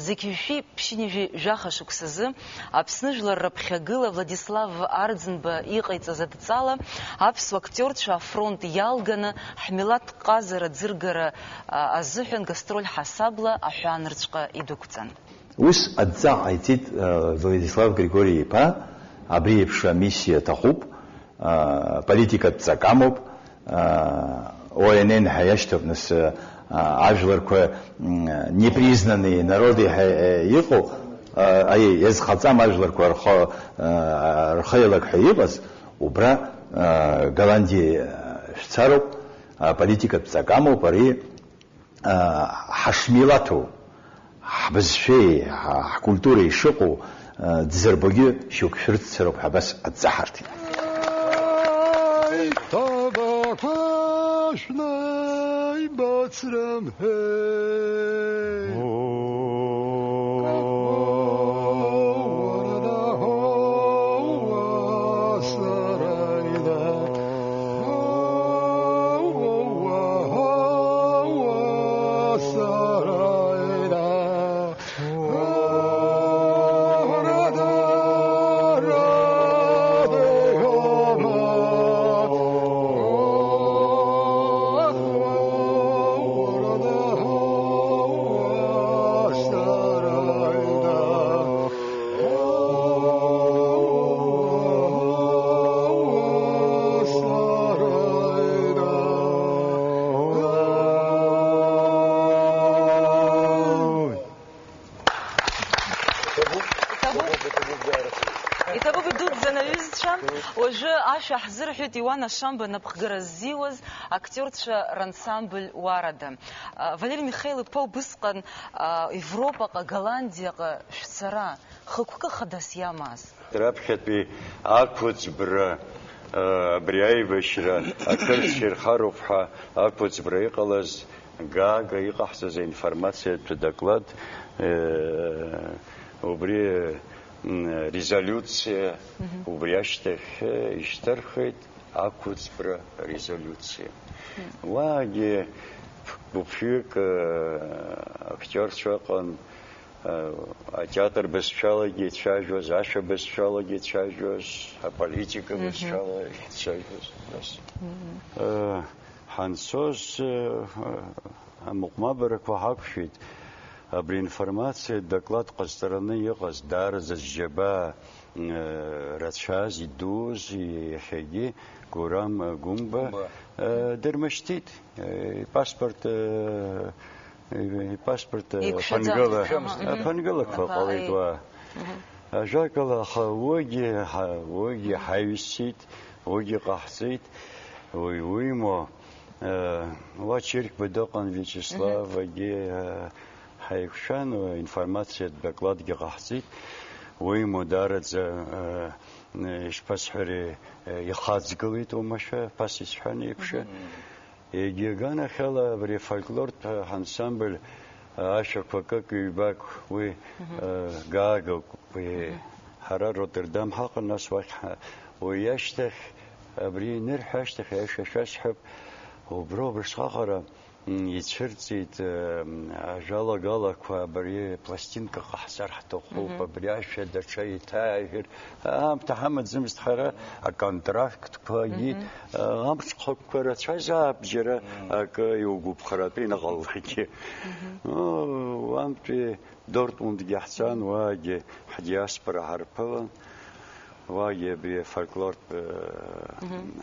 Зқьи жәшәи ԥшьынҩажәи жәаха шықәсазы Аԥсны жәлар рыԥхьагыла Владислав Арӡынба иҟаиҵаз адҵала аԥсуа актиорцәа афронт иалганы ҳмилаҭ ҟазара ӡыргара, а, азыҳәан гастроль ҳасабла аҳәаанырцәҟа идәықәҵан. Ус адҵа ҟаиҵеит, э, Владислав Григори-иԥа, абри еиԥш амиссиа аҭахуп, э, политикатә ҵак амоуп, э, О Н Н ҳәа иашьҭоуп, нас, э, ажәларқәа, м, непризнанные народы ҳәа, э, иҟоу, э, аиеи, иазхаҵам ажәларқәа рхы, э, рхы еилак ҳәа иҟаз, убра, э, Голландиа, э, шәцароуп, аполитикатә ҵак амоуп ари. Ҳашмилаҭу, ҳбызшәеи, ҳкультуреи шыҟоу, ӡырбогьы шьоук шәрыццароуп ҳәа абас адҵа ҳарҭеит. Ҭабақәа шәнаибацрымҳәеи. Иҭабуп. Иҭабуп идуӡӡан аҩызцәа. Уажәы ашәа ҳзырҳәеит Иуан Ашамба напхгара ззиуаз актиорцәа рансамбль Уарада. А, Валери Михаил-иԥа, убысҟан, а, Европаҟа, Голландиаҟа шәцара хықәкы хадас иамаз? Раԥхьатәи ақәыӡбра, а, абри аибашьра, ақырҭцәа ирхароуп ҳәа ақәыӡбра иҟалаз, Гага иҟаҳҵаз аинформациатә доклад, э, убри, м, резолиуциа, мгм, убри ашьҭахь, э, ишьҭырхит ақәыӡбра резолиуциа. Мгм. Уаагьы гәыԥҩык, э, актиорцәа ыҟан, э, атеатр бызшәалагьы ицәажәоз, ашәа бызшәалагьы ицәажәоз, аполитика, мгм, бызшәала ицәажәоз, нас. Мгм. Э, Ҳанцоз, э, амыҟәмабарақәа ҳақәшәеит. Абри аинформациа доклад ҟазҵараны иҟаз, даараӡа зџьабаа, э, рацәаз, идуз, иахьагьы Гурам Гәымба, Гәымба, э, дырмышьҭит. Э, ипаспорт, э, ипаспорт, э, еиқәшәаӡам. Ԥынгыла, аха, мгм, ԥынгылақәа, аха, ҟалеит, э, уа. Мгм. Ажәакала, аха уигьы ҳа-, уигьы ҳаҩсит, уигьы ҟаҳҵеит, уи, уимоу, э, уа Чырқьба дыҟан, Виачеслав, мгм, агьы, э, ҳаиқәшәан, уи аинформациатә докладгьы ҟаҳҵеит, уимоу, даараӡа, э, э, ишԥасҳәари, э, ихаҵгылеит уамашәа, ԥас исҳәан еиԥш. Мгм. Егьи аганахьала абри афольклортә ҳансамбль ашәақәа акык-ҩбак уи, мгм, э, гаагоуп. Уи, мгм, ҳара Роттердам ҳаҟан, нас уахь ҳа-, уи ашьҭахь, абри инырҳәа ашьҭахь аиаша шәасҳәап, убра убасҟак ара, м, ицәырҵит, э, м, ажәалагалақәа абри пластинка ҟаҳҵар ҳҭахуп, мгм, абри ашәа даҽа иҭааиҳәар, аамҭа ҳамаӡамызт ҳара, аконтрактқәагьы, мгм, а, амҽхакқәа рацәазаап, џьара, мм, акы иугәыԥхаратәы инаҟалалакгьы. Мгм. О, уантәи Дортмундгьы ҳцан, уаагьы ҳдиаспора ҳарԥылан, уаагьы абри афольклортә, э, мгм,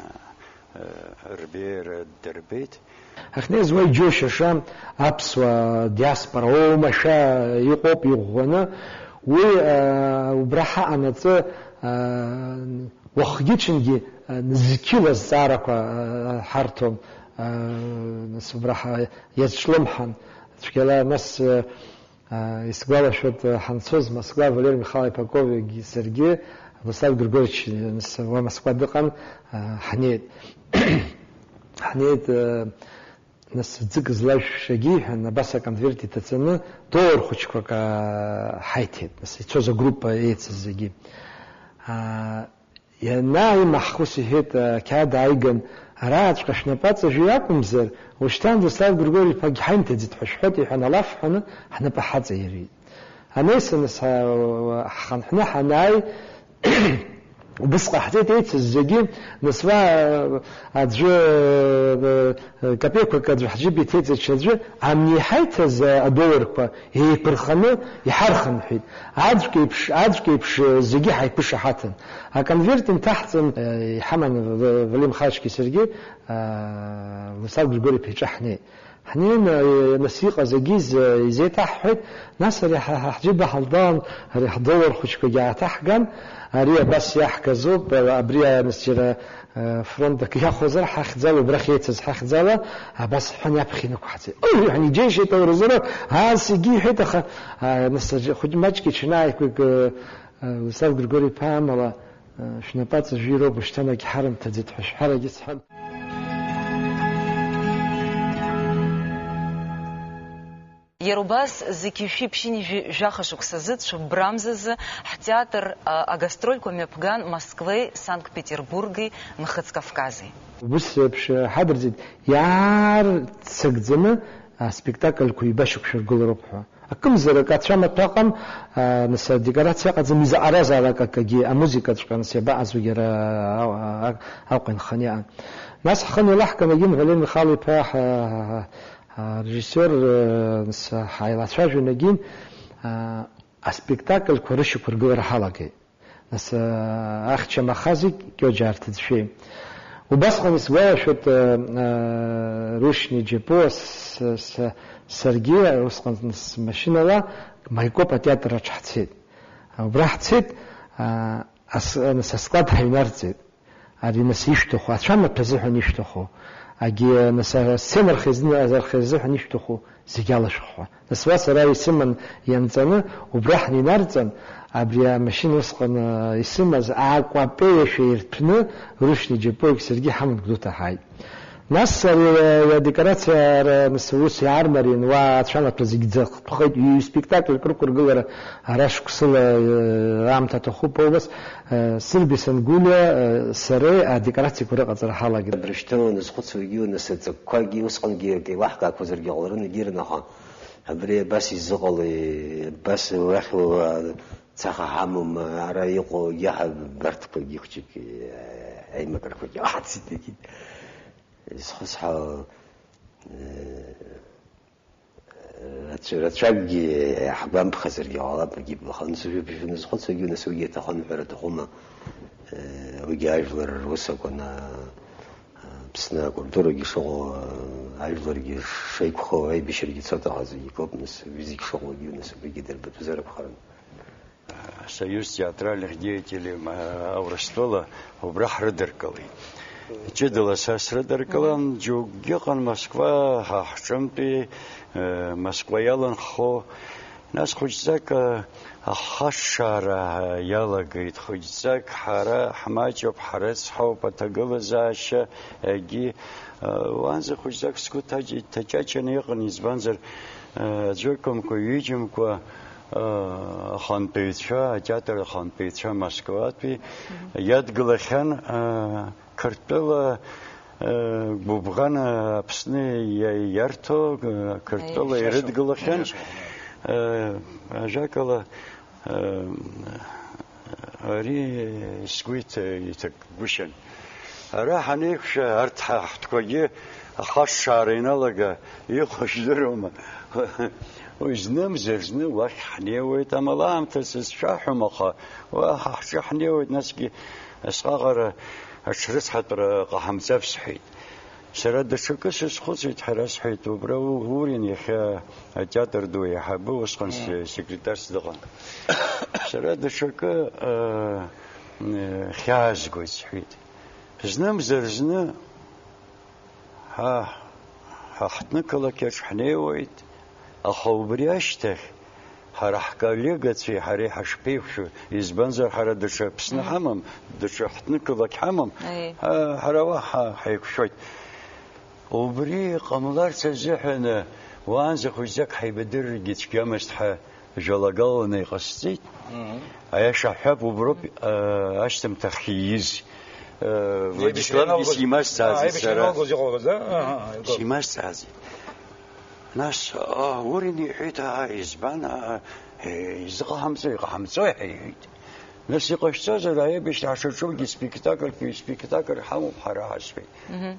э, рбеиара дырбеит. Ҳахьнеиз уа иџьоушьаша аԥсуа диаспора оумашәа иҟоуп иӷәӷәаны. Уи, а, убра ҳаҟанаҵы, а, уахгьы-ҽынгьы, а, зқьыла зҵаарақәа, а, ҳарҭон, а, нас убра ҳа-, иазҿлымҳан. Цәгьала нас, а, а, исгәалашәоит, а, ҳанцоз Москва, Валери Михайлович Поповигьы саргьы, Владислав Григорьевич, нас, уа Москва дыҟан, а, ҳнеит. Ҳнеит, а, Нас ӡык злажәшагьы иҳәан, абас аконверт иҭаҵаны, доллар хәыҷқәак, аа, ҳаиҭеит. Нас ицоз агруппа еицыз зегьы. Аа, ианааимаҳх, ус иҳәеит, ақьаад ааиган, арааҵәҟьа шәнапаҵа жәҩа акәымзар, ушьҭан Владислав Григорий-иԥагь ҳаимҭаӡеит ҳәа шәҳәоит, иҳәан, алаф ҳәаны, ҳнапы ҳаҵаирҩит. Анеиса, нас, ҳа-, ҳхынҳәны ҳанааи, убыс ҟаҳҵеит еицыз зегьы, нас уа, аӡәы, капеиқәак аӡәы ҳџьыба иҭеиҵеит ҽаӡәы, амни иҳаиҭаз адолларқәа еиқәырханы иҳархынҳәит. Аӡәк еиԥш, аӡәк еиԥш зегьы ҳаиқәышаҳаҭын. Аконверт инҭаҳҵан, иҳаман Валим Михайловичгьы саргьы, Владислав Григорий-иԥа иҿы ҳнеит. Ҳнеины, нас иҟаз агьиз, э, изеиҭаҳҳәеит, нас ари ҳа, ҳа ҳџьыба ҳалбаан, ари ҳдоллар хәыҷқәагьы ааҭаҳган, ари абас иаҳгазоуп, э, абри, э, нас џьара, э, фронтак иахәозар ҳахьӡала, убрахь еицыз ҳахьӡала, абас ҳәан иаԥхьа инықәҳҵеит. Ой, ҳаниџьеишьеит ауразоуроу, аас егьиҳәеит, аха, э, нас ари хәыҷ маҷк иҽанааиқәик, э, э, Владислав Григорий-иԥа амала, Шәнапаҵа жәироуп, ушьҭанагь ҳарымҭаӡеит ҳәа шәҳәарагьы сҳәан. Иара убас зқьи жәшәи ԥшьынҩажәи жәаха шықәсазы цәыббрамзазы ҳтеатр, а, агастрольқәа мҩаԥган Москвеи Санкт-Петербурги Нхыҵ Кавкази. Убыс еиԥш ҳадырҵеит, иаарццакӡаны аспектакльқәа ҩба шықәса ргылароуп ҳәа. Акымзарак ацәамаҭәа ыҟам, а, нас адекорациа ыҟаӡам, изаҟаразаалак акагьы, амузыкаҵәҟьа, нас иабаҟаз уигьы ара, а, а, Аҟәа инханы иҟан. Нас ҳхы анеилаҳкын, егьин Валери Михайло-иԥа ҳа-, ҳа-, ҳа-, ҳарежиссиор, э, нас ҳаилацәажәон, егьин, а, аспектакльқәа рышьақәыргылара ҳалагеит. Нас, э, ахьча Махази Кьоџьа арҭыӡшәеи. Убасҟан исгәалашәоит, э, э, Рушьни Џьапуа с-, с-, саргьы усҟан смашьынала Маикоп атеатр аҿы ҳцеит. Убра ҳцеит, а, ас-, нас асклад ҳаҩнарҵеит. Ари нас ишәҭаху, ацәамаҭәа азыҳәан ишәҭаху, агьи нас асцена архазны-, архазыҳәан ишәҭаху, зегь алашәхәа. Нас уа сара исыман ианҵаны, убра ҳнинарҵан, абри амашьына усҟан, а, исымаз акәапеи ашәа ирҭәны, Рушьни Џьапуагь саргьы ҳаман Гәдоуҭа ҳааит. Нас ари, э, адекорациа ара, нас ус иаармариан, уа ацәалаҭәа зегь ӡахтәхеит, ҩ-спектакльк рықәыргылара ара шықәсыла, э, аамҭа аҭахуп убас, э, Сырби Сангәылиа, э, сареи адекорациақәа рыҟаҵара ҳалагеит. Абыржәтәыла уаназхәыцуагьы, нас аҵакқәагьы усҟангьы акы еилаҳкаақәазаргьы ҟаларын, егьиран, аха абри абас изыҟалеи, абас уахь уа-, цаха ҳамоума, ара иҟоу иаҳа барҭқәагьы хәҷык, э, аимакрақәагьы ҟаҳҵеит, егьит. Изхысҳәаау, э, рацәа-, рацәакгьы ҳгәамԥхазаргьы ҟалап, егьи блаханы сыжәабжь шәаназхәыцуагьы, нас уигьы аҭахым ҳәара аҭахума, э, уигьы ажәлар рус акәын, а, Аԥсны акультурагьы шыҟоу, а, ажәларгьы шеиқәхо, аибашьрагьы цоит, аха зегь акоуп, нас уи зегь шыҟоугьы, нас убригьы дырбатәзар акәхарын. Союз театральных деятелей, м, Аурыстәыла убра ҳрыдыркылеит. Ҷыдала са срыдыркылан, џьоукгьы ыҟан Москва, ҳа ҳҿынтәи, э, Москва иаланхо. Нас хәыҷӡак, э, ахашшаара иалагеит, хәыҷӡак ҳара ҳмаҷуп, ҳрыцҳауп, аҭагылазаашьа, егьи, э, уаанӡа хәыҷӡак сгәы ҭаҷ-, ҭаҷаҷаны иҟан, избанзар, э, аӡәы акәымкәа, ҩыџьамкәа, ахантәаҩцәа, атеатр ахантәаҩцәа Москватәи иадгылахьан, а, Қырҭтәыла, а, гәыбӷан, а, Аԥсны иа-, иарҭо, а, Қырҭтәыла ирыдгылахьан. А, ажәакала, а, ари сгәы иҭ-, иҭак-, гәышьан. Ара ҳанеиқәшәа, арҭ ҳа-, ҳтәқәагьы ахашшаара иналага, иҟоу жәдыруама? Уи знымзар зны уахь ҳнеиуеит, амала аамҭа сызшәаҳәом, аха уа ҳа ҳҿы ҳнеиуеит, насгьы асҟаҟара аҽрыцҳатәра ҟаҳамҵап сҳәеит. Сара даҽакы сазхәыцит, ҳәа расҳәеит, убра у-, Урин иахьа атеатр ду аиҳабы, усҟан се-, секретарс дыҟан. Сара даҽакы, э, хьаазгоит, сҳәеит. Знымзар зны ҳа, ҳа ҳҭнықалақь аҿы ҳнеиуеит, аха убри ашьҭахь ҳара ҳколлегацәеи ҳареи ҳашԥеиқәшәо, избанзар ҳара даҽа Аԥсны Мгм. ҳамам, даҽа ҳҭнықалақь ҳамам, Аиеи. ҳа, ҳара уа ҳа, ҳаиқәшәоит. Убри ҟамларц азыҳәаны уаанӡа хәыҷӡак ҳаибадыррагьы цәгьамызт ҳәа жәалагаланы иҟасҵеит. Мгм. Аиаша ҳҳәап, уброуп, а, ашьҭымҭахь ииз, а, Владиславгьы симазҵаазеит сара. Аибашьра аналгоз иҟалаз, а? Аҳа, аҳа. Симазҵаазеит. Нас, а, Урин иҳәеит, аа, избан, аа, е, изыҟаҳамҵо, иҟаҳамҵои ҳәа иҳәеит. Нас иҟашәҵозар, аибашьра ҳшаҿугьы спектакльтәи спектакль ҳамоуп ҳара ҳәа сҳәеит. Мгм.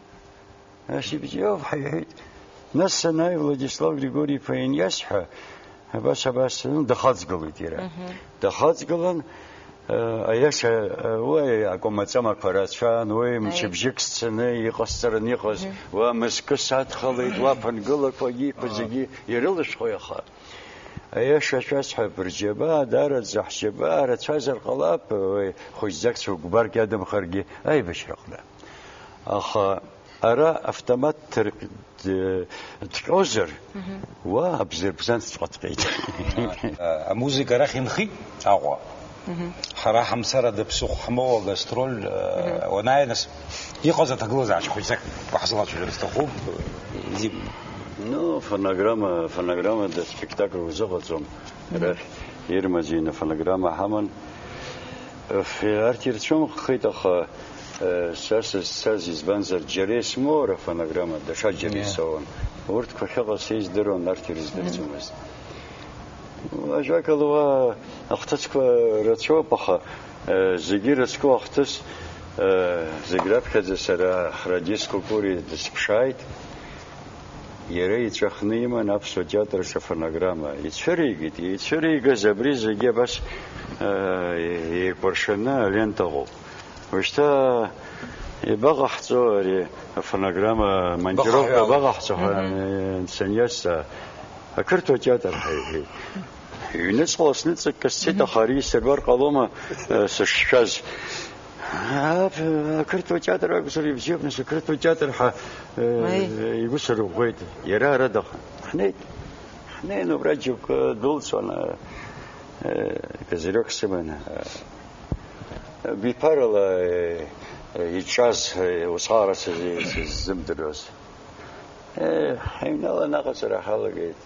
Нас ибзиоуп ҳәа иҳәеит. Нас санааи Владислав Григори-иԥа ианиасҳәа, абас, абас, ну, дахаҵгылеит иара. Мгм. Дахаҵгылан, э, аиаша, э, уи акәамаҵамақәа рацәан, уи Аи. мчыбжьык сцаны иҟасҵараны иҟаз, Мгм. уа мызкы садхалеит, уа ԥынгылақәагьы иқәа Ага. зегьы ирылышәхуеи аха? Аиаша шәасҳәап, рџьабаа, даараӡа ҳџьабаа рацәазар ҟалап, уи хәыҷӡак цәыкәбарк иадамхаргьы аибашьраҟны. Аха ара автомат ҭырк-, д-, дҟьозар, Мгм. уа абзырбзанҵәҟьа дҟьеит. А, амузыка арахь инхит Аҟәа. Мгм. Ҳара ҳамцарада ԥсыхәа ҳмоуа гастроль, а, Мгм. уанааи, нас, иҟаз аҭагылазаашьа хәыҷӡак уаҳзалацәажәар сҭахуп. Зи- Ну, фонограмма, фонограммада спектакль узыҟаҵом. Мгм. Арахь ирмазеины фонограмма ҳаман. Ф-, арҭ ирцәымӷхеит, аха, э, са сызцаз, избанзар, џьара исмоур афонограмма, даҽа џьара Иа. исоуан. Урҭқәа ахьыҟаз са издыруан, арҭ ирыздырӡомызт. Ажәакала, уа ахҭысқәа рацәоуп, аха, э, зегьы ирыцку ахҭыс, э, зегь раԥхьаӡа сара ҳрадист Кәыкәыри дысԥшааит. Иара иҵәахны иман аԥсуа театр аҿы афонограмма. Ицәыригеит, ицәыригаз абри зегьы абас, э, еикәыршаны алента ыҟоуп. Ушьҭа ибаҟаҳҵо ари афонограмма, амонтировка Баҟаҳәа. абаҟаҳҵо ҳәа, Мгм. э, саниазҵаа, ақырҭуа театр ҳәа иҳәеит. Ҩныҵҟала сныҵакка сцеит, Мгм. аха ари исырбар ҟалома, э, сышшәаз? Ап-, ақырҭуа театр акәзар ибзиоуп, нас, ақырҭуа театр ҳәа, э, Аи. игәы сырӷәӷәеит. Иара ара даха. Ҳнеит. Ҳнеин, убра џьоукы дәылҵуан, э, э, козырек сыманы. Э, биԥарала, э, Иҿаз, усҟара сыз-, сыззымдыруаз. Ҳаҩналан аҟаҵара ҳалагеит.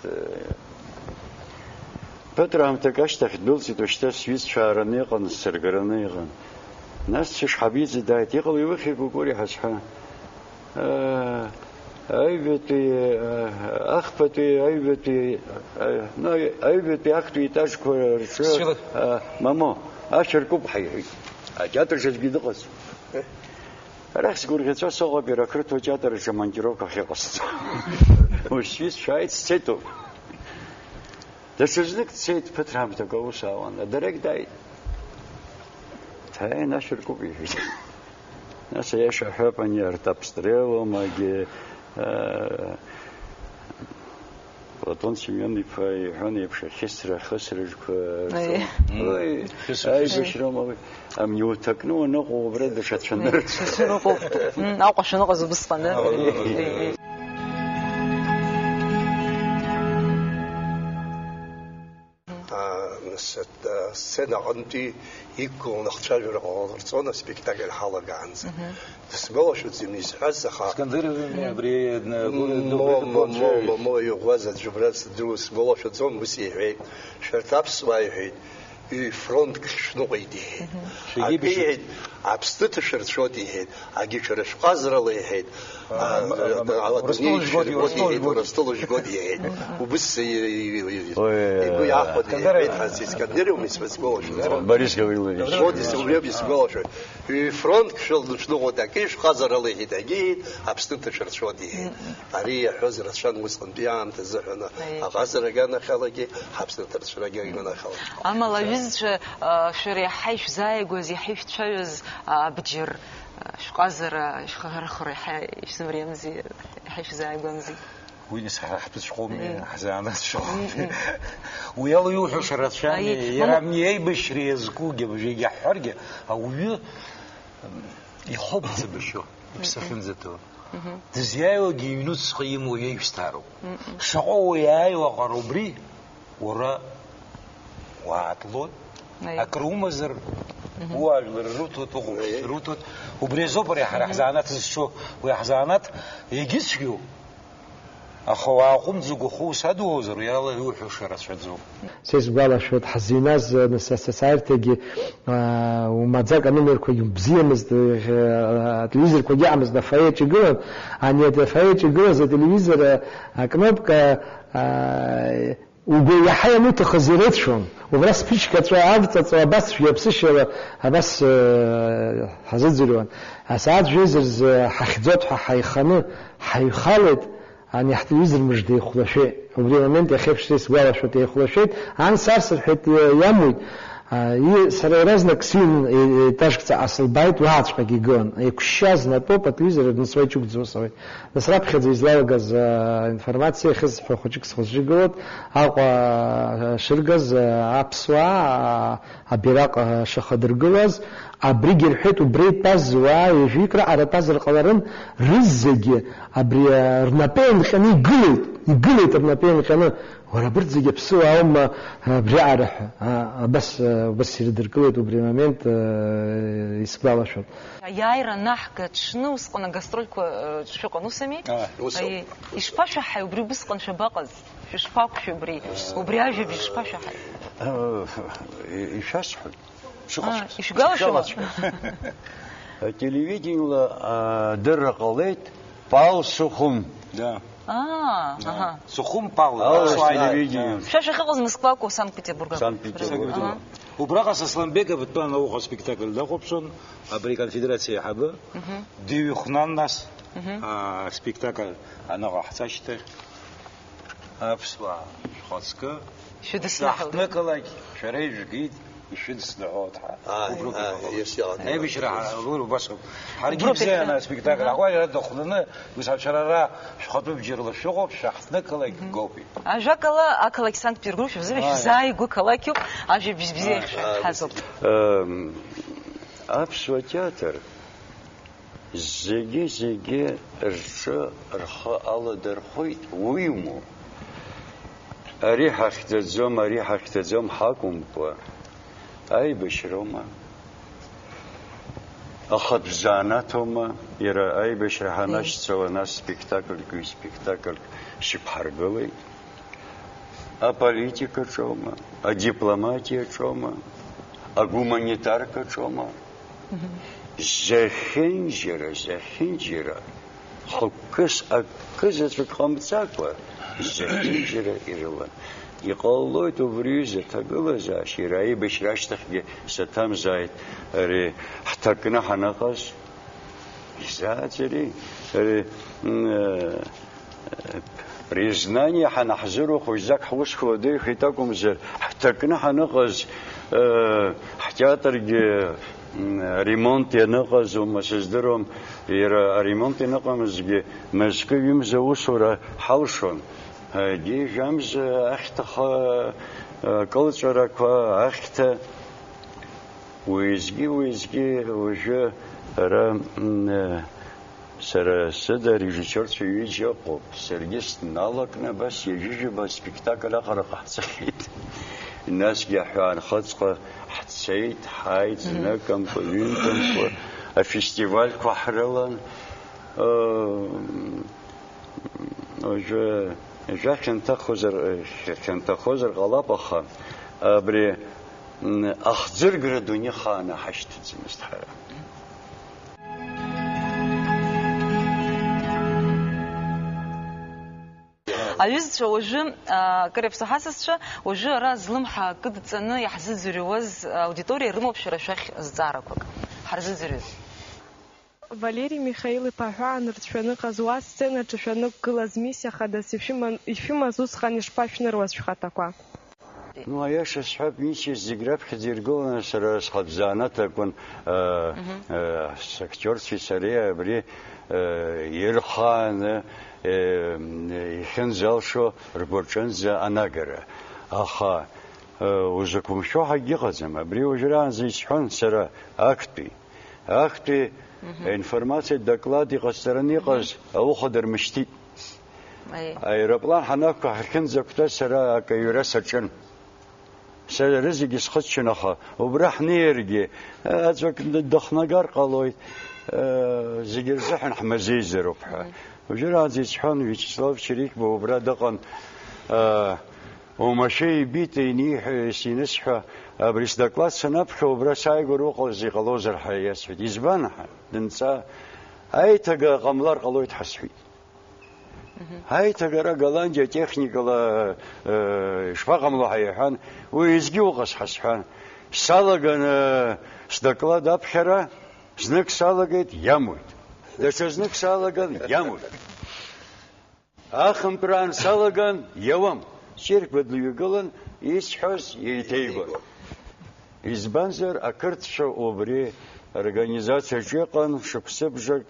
Ԥыҭраамҭак ашьҭахь дәылҵит, уажәшьҭа сҩызцәаараны иҟан, сцыргараны иҟан. Нас сышҳаб иӡа дааит, иҟалеи, иухьи, Кәыкәыр, иҳәа, сҳәа. Аҩбатәи, ахԥатәи, аҩбатәи, ну, аҩбатәи, актәи етажқәа рҿы, мамо, ашә аркуп ҳәа иҳәеит. Атеатр аҿы аӡәгьы дыҟаӡам. Арахь сгәырӷьаҵәа соуп, ақырҭуа театр аҿы амонтировка ахьыҟасҵо. Уажә сҩызцәа ааит, сцеит ауп. Даҽазнык дцеит, ԥыҭраамҭак аус аауан, адарек дааит. Дааин, ашә аркуп, иҳәеит. Нас аиаша аҳәап, ани арҭ обстрелумагьы, э, Платон Семион-иԥа иҳәон еиԥш, ахьысра, ахысрыжәқәа рҵон. Ой, хьысра, хьысра. Аибашьроума уи? Амни уҭакны уаныҟоу убра даҽа цәанырцә. Даҽа цәанырцә ыҟоуп. М, Аҟәа шаныҟаз убысҟан, э? Ага. Э, э. А, нас, а, сцена аҟынтәи иқәгыланы ахцәажәара ҟаларҵон аспектакль ҳалагаанӡа. Мгм. Дысгәалашәаӡом изҳәаз, аха Искандер абри, э, Мо-, Мо-, Мо-, Мо-, Мо-, иӷәӷәаз аӡә убра сдыруа сгәалашәаӡом, ус иҳәеит. Шәарҭ аԥсуаа, иҳәеит, ҩ-фронтк шәныҟәеит, иҳәеит. Мгм. Акы иҳәеит, Аԥсны ҭашәырцәоит, иҳәеит, агьы шәара шәҟазарала, иҳәит. А, а, а, а, Урыстәыла адунеи жәгоит, шәыргоит, Урыстәыла иҳәит, жәгоит. Урыстәыла жәгоит, иҳәит. Мгм. Убыс и-, и-, и-, Ой, игәы иаахәеит, Искандер иҳәеит, ҳас Искандер иоума исгәалашәоит. Борис Гаврилович. Вот, ис-, убри ауп исгәалашәоит. Ҩ-фронтк шәыл-, шәныҟәоит, акы ишәҟазарала, иҳәит, агьы иҳәит, Аԥсны ҭашәырцәоит, иҳәит. Мгм. Ари иаҳәоз рацәан усҟантәи аамҭа азыҳәан, Аиеи. Аҟазара аганахьалагьы, ҳаԥсны аҭарцәра аганахьалагьы. Амала, аҩызцәа, а, шәара иаҳа ишәзааигәаз, иаҳа ишәцәаҩыз, а, абџьар, а, шәҟазара, шәхархәара иаҳа ишәзымариамзи, иаҳа ишәзааигәамзи? Уи нас ҳара ҳтәыҵәҟьоуми, Мм. ҳзанааҭҵәҟьоуми. Мм, мм. Уи ала иуҳәаша рацәами, Аиеи, иара мама. Абни аибашьра иазкугьы, абжагьы ҳҳәаргьы, ауаҩы, м, ихоуп дзыбашьо, иԥсы Мм, мм. ахьынӡаҭоу. Мгм. Дызиааиуагьы иҩнуҵҟа имоу иеижәҭаароуп. Мм, мм. Шаҟа уиааиуа аҟара убри, уара уаатлоит. Аиеи. Акры умазар, Мгм. уаажәлар руҭоит, уҟоуп Аиеи. руҭоит. Убри азоуп ари ҳара Мгм. ҳзанааҭ зҽу, уи ҳзанааҭ егьыцәгьоу. Аха уааҟәымҵӡакәа ухы ус адуозар, уи ала иуҳәаша рацәаӡоуп. Са исгәалашәоит, ҳазиназ, э, нас асасааирҭагьы, аа, умаӡак, аномерқәагьы бзиамызт, э, ателевизорқәагьы ыҟамызт, афаиеаҿ игылан. Ани афаиеаҿ игылаз ателевизор, э, акнопка, аа, угәы иаҳа иануҭахыз ирыцәон. Убра сԥышьгаҵәа, арҵаҵәа, абас шәгьы аԥсышьала, абас, э, ҳазыӡырҩуан. Асааҭ жәеиза рзы ҳахьӡоит ҳәа ҳаиханы ҳаҩхалеит. Ани ҳтелевизор мыжда еихәлашәеит. Убри амомент иахьеиԥш са исгәалашәоит, еихәлашәеит. Анс-арс рҳәеит, иа-, иамуит. А, и-, сара иаразнак сыҩн, е-, етажк ҵаҟа сылбааит, уаҟаҵәҟьагьы игылан. Еиқәшьшьа знатәоуп, ателевизор рнацәа иҿықәӡуа сауеит. Нас раԥхьаӡа излалагаз, а, информациа ахьысҳәо хәыҷык схәыҷы гылоит. Аҟәа, а, шыргаз, а, аԥсуаа, а, абираҟ, а, шахадыргылаз, абригь рҳәеит, убра итәаз уаа ҩажәаҩык раҟара тәазар ҟаларын, рызегьы абри, а, рнапы еинҟьаны игылеит, игылеит рнапы еинҟьаны. Уара, абырҭ зегьы аԥсуаа аума, а, абриаҟара ҳәа? А, абас, а, убас ирыдыркылеит убри амомент, а, исгәалашәоит. Аиааира анаҳга аҽны усҟан агастрольқәа, а, шәыҟан, усами? Ааи. Ус ауп. Аиеи. Ишԥашәаҳаи, убри убысҟан шәабаҟаз? Шәышԥақәшәеи убри? Убри ажәабжь ишԥашәаҳаи? Э, и-, ишәасҳәоит. Шыҟаҵәҟьаз. А, ишәгәалашәома? Шәгәалаҵәҟьа. Ателевидениела, а, адырра ҟалеит, Пал Сухум. Да. А, Да. Аҳа. Сухум Пал, Ал-, аԥсуаа телевидение. Да. Шәа шәахьыҟаз Москвакәу, Санкт-Петербургакәу? Санкт-Петербург. Аҳа. Убраҟа Сосланбеков дтәан ауха спектакль дахәаԥшуан, абри аконфедерациа аиҳабы. Мгм. Дыҩхәнан нас, Мгм. а, спектакль аныҟаҳҵа ашьҭахь. Аԥсуаа, шәхаҵкы, Шәыдысныҳәалт. Шәаҳҭнықалақь, шәара ижәгеит, ишәыдысныҳәалт ҳәа. Ааи, Уброуп ааи, иҟалоит. Иашьа иҟалеит. Аибашьра ҳа-, уи убасоуп. Ҳаргьы Уброуп ибзианы иахьа. аспектакль Аҳа. ҳаҟәажәара дыхәнаны, ус ацәарара шәхатәы бџьарла шәыҟоуп, шәаҳҭнықалақь Мгм. гоуп. Ажәакала, ақалақь Санкт-Петербург шәзы Ааи. шәзааигәа қалақьуп, ажәа бжь бзиа Ааи. шәҳәазоуп. Ам, аԥсуа театр Зегьы-зегьы рҿы рхы аладырхәит, уимоу? Ари ҳахьӡаӡом, ари ҳахьӡаӡом ҳакәымкәа, аибашьроума? Ахатә занааҭоума, иара аибашьра ҳанашьцылан, нас спектакльк, ҩ-спектакльк шьақәҳаргылеит. Аполитикаҿоума, адипломатиаҿоума, агуманитаркаҿоума? Зехьынџьара, зехьынџьара, хықәкыс акы заҵәык ҟамҵакәа, зехьынџьара ирылан. Иҟалоит убри аҩыза аҭагылазаашьа, иара аибашьра ашьҭахьгьы саҭамзааит, ари ҳҭакны ҳаныҟаз. Изааӡари? Ари, м, э, признание ҳанаҳзырухо, изак ҳусқәа ладихит акәымзар, ҳҭакны ҳаныҟаз, э, ҳтеатргьы, м, аремонт ианыҟаз, ума сыздыруам, иара аремонт ианыҟамызгьы мызкы-ҩымза аусура ҳалшон. Егьи жәамза ахьҭаха, э, акылҵәарақәа, ахьҭа, уеизгьы, уеизгьы уажәы ара, м, э, сара сыда арежиссиорцәа ҩыџьа ыҟоуп. Саргьы сналакны абас ҩажәижәаба спектакль аҟара ҟаҳҵахьеит. Насгьы аҳәаанхыҵҟа ҳцеит, ҳааит, зныкымкәа, ҩынтәымкәа, афестивальқәа ҳрылан. Э, Уажәы, уажәы хьанҭахозар, хьанҭахозар ҟалап, аха абри, м, ахӡыргара дунеихааны ҳашьҭаӡамызт ҳара. Аҩызцәа уажәы, а, акыр иаԥсоу ҳасасцәа, уажәы ара злымҳа кыдҵаны иаҳзыӡырҩуаз аудиториа рымоуп шәара шәахь зҵаарақәак ҳарзыӡырҩыз. Валери Михаил-иԥа ҳәаан рцәаныҟаз уа асценаҿы шәанықәгылаз миссиа хадас ишәыман, ишәымаз усҟан ишԥашәныруаз шәхаҭақәа? Ну, аиаша сҳәап, миссиа зегь раԥхьаӡа иргыланы сара схатә занааҭ акәын, э, Мгм. э, сактиорцәеи сареи абри, э, ирхааны, э, ихьынӡалшо ргәаҿынӡа анагара. Аха, э, узықәымшәо ҳәагьы ыҟаӡам. Абри уажәраанӡа исҳәон сара актәи. Актәи Мгм. аинформациа доклад иҟасҵараны иҟаз Мгм. ауха дырмышьҭит. Аи. Аероплан ҳанақәтәа ҳахьынӡақәтәаз сара акаҩра саҿын. Сара рызегьы схыччон, аха убра ҳнеиргьы, аӡәк д-, дыхнагар ҟалоит, э, зегьы рзыҳәан ҳмазеизароуп ҳәа. Мгм. Уажәраанӡа исҳәон Виачеслав Чирикба, убра дыҟан, э, Оумашәа ибеит, иниҳәа, синысҳәа, абри сдоклад санаԥхьо, убра сааигәара уҟаз иҟалозар ҳәа иасҳәеит. Избан ҳәа дынҵаа, аиҭага ҟамлар ҟалоит ҳәа сҳәеит. Мгм. Аиҭагара Голландиа техникала, э, ишԥаҟамло ҳәа иҳәан, уеизгьы уҟаз ҳәа сҳәан. Салаган, э, сдоклад аԥхьара, знык салагеит, иамуит. Даҽа знык салаган, иамуит. Ахынтәраан салаган, иауам. Чирикба дҩагылан, исҳәоз еиҭеигон. Избанзар, ақырҭцәа убри организациаҿ иҟан, шықәсыбжак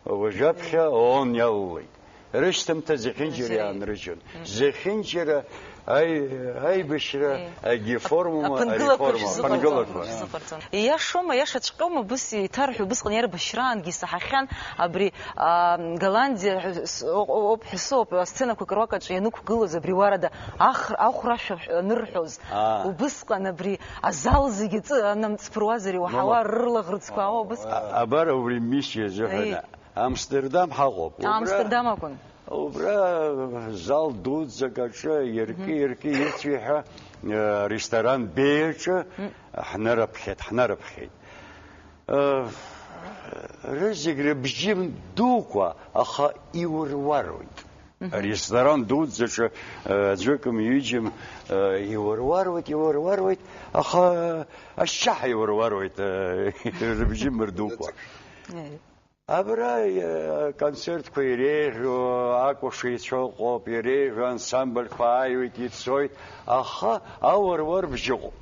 уажәаԥхьа ООН иалалеит. Рышьҭамҭа зехьынџьара Зеи. иаанрыжьын. Мгм. Зехьынџьара аи-, аибашьра Зеи. агьиформума, Аԥынгылақәа ареформа, шәзыҟарҵон, аԥынгылақәа. шәзыҟарҵон. Иашоума, иаша цәҟьоума, быс еиҭарҳәо, убысҟан иарбашьраангьы исаҳахьан, абри, аа, Голландиа ҳәа с-, о-, о-, оуп ҳәа сыҟоуп, асценақәа кыруак аҿы ианықәгылоз, абри уарада ахр-, ахәрашәа анырҳәоз, Аа. убысҟан абри азал зегьы аҵы анамҵԥыруазар иуаҳауа Мама. рырлаӷырӡқәа ала убысҟан. А-, абар убри миссиа азыҳәан Аи. Амстердам ҳаҟоуп. Убра Амстердам акәын. Убра зал дуӡӡак аҿы ирки, Мгм. ирки, ирцәи ҳәа, э, ресторан Беиаҿы Мм. ҳнарыԥхьеит, ҳнарыԥхьеит. Э, рызегь рыбжьы дукәа, аха иуруаруеит. Мгм. Аресторан дуӡӡаҿы, э, аӡәыкым, ҩыџьам, э, иуруаруеит, иуруаруеит, аха ашьшьаҳәа иуруаруеит, э, рыбжьы мырдукәа. Э. Абра, э, аконцертқәа иреиӷьу, акәашаҩцәа ыҟоуп, иреиӷьу ансамбльқәа ааиуеит, ицоит, аха ауруар бжьыҟоуп.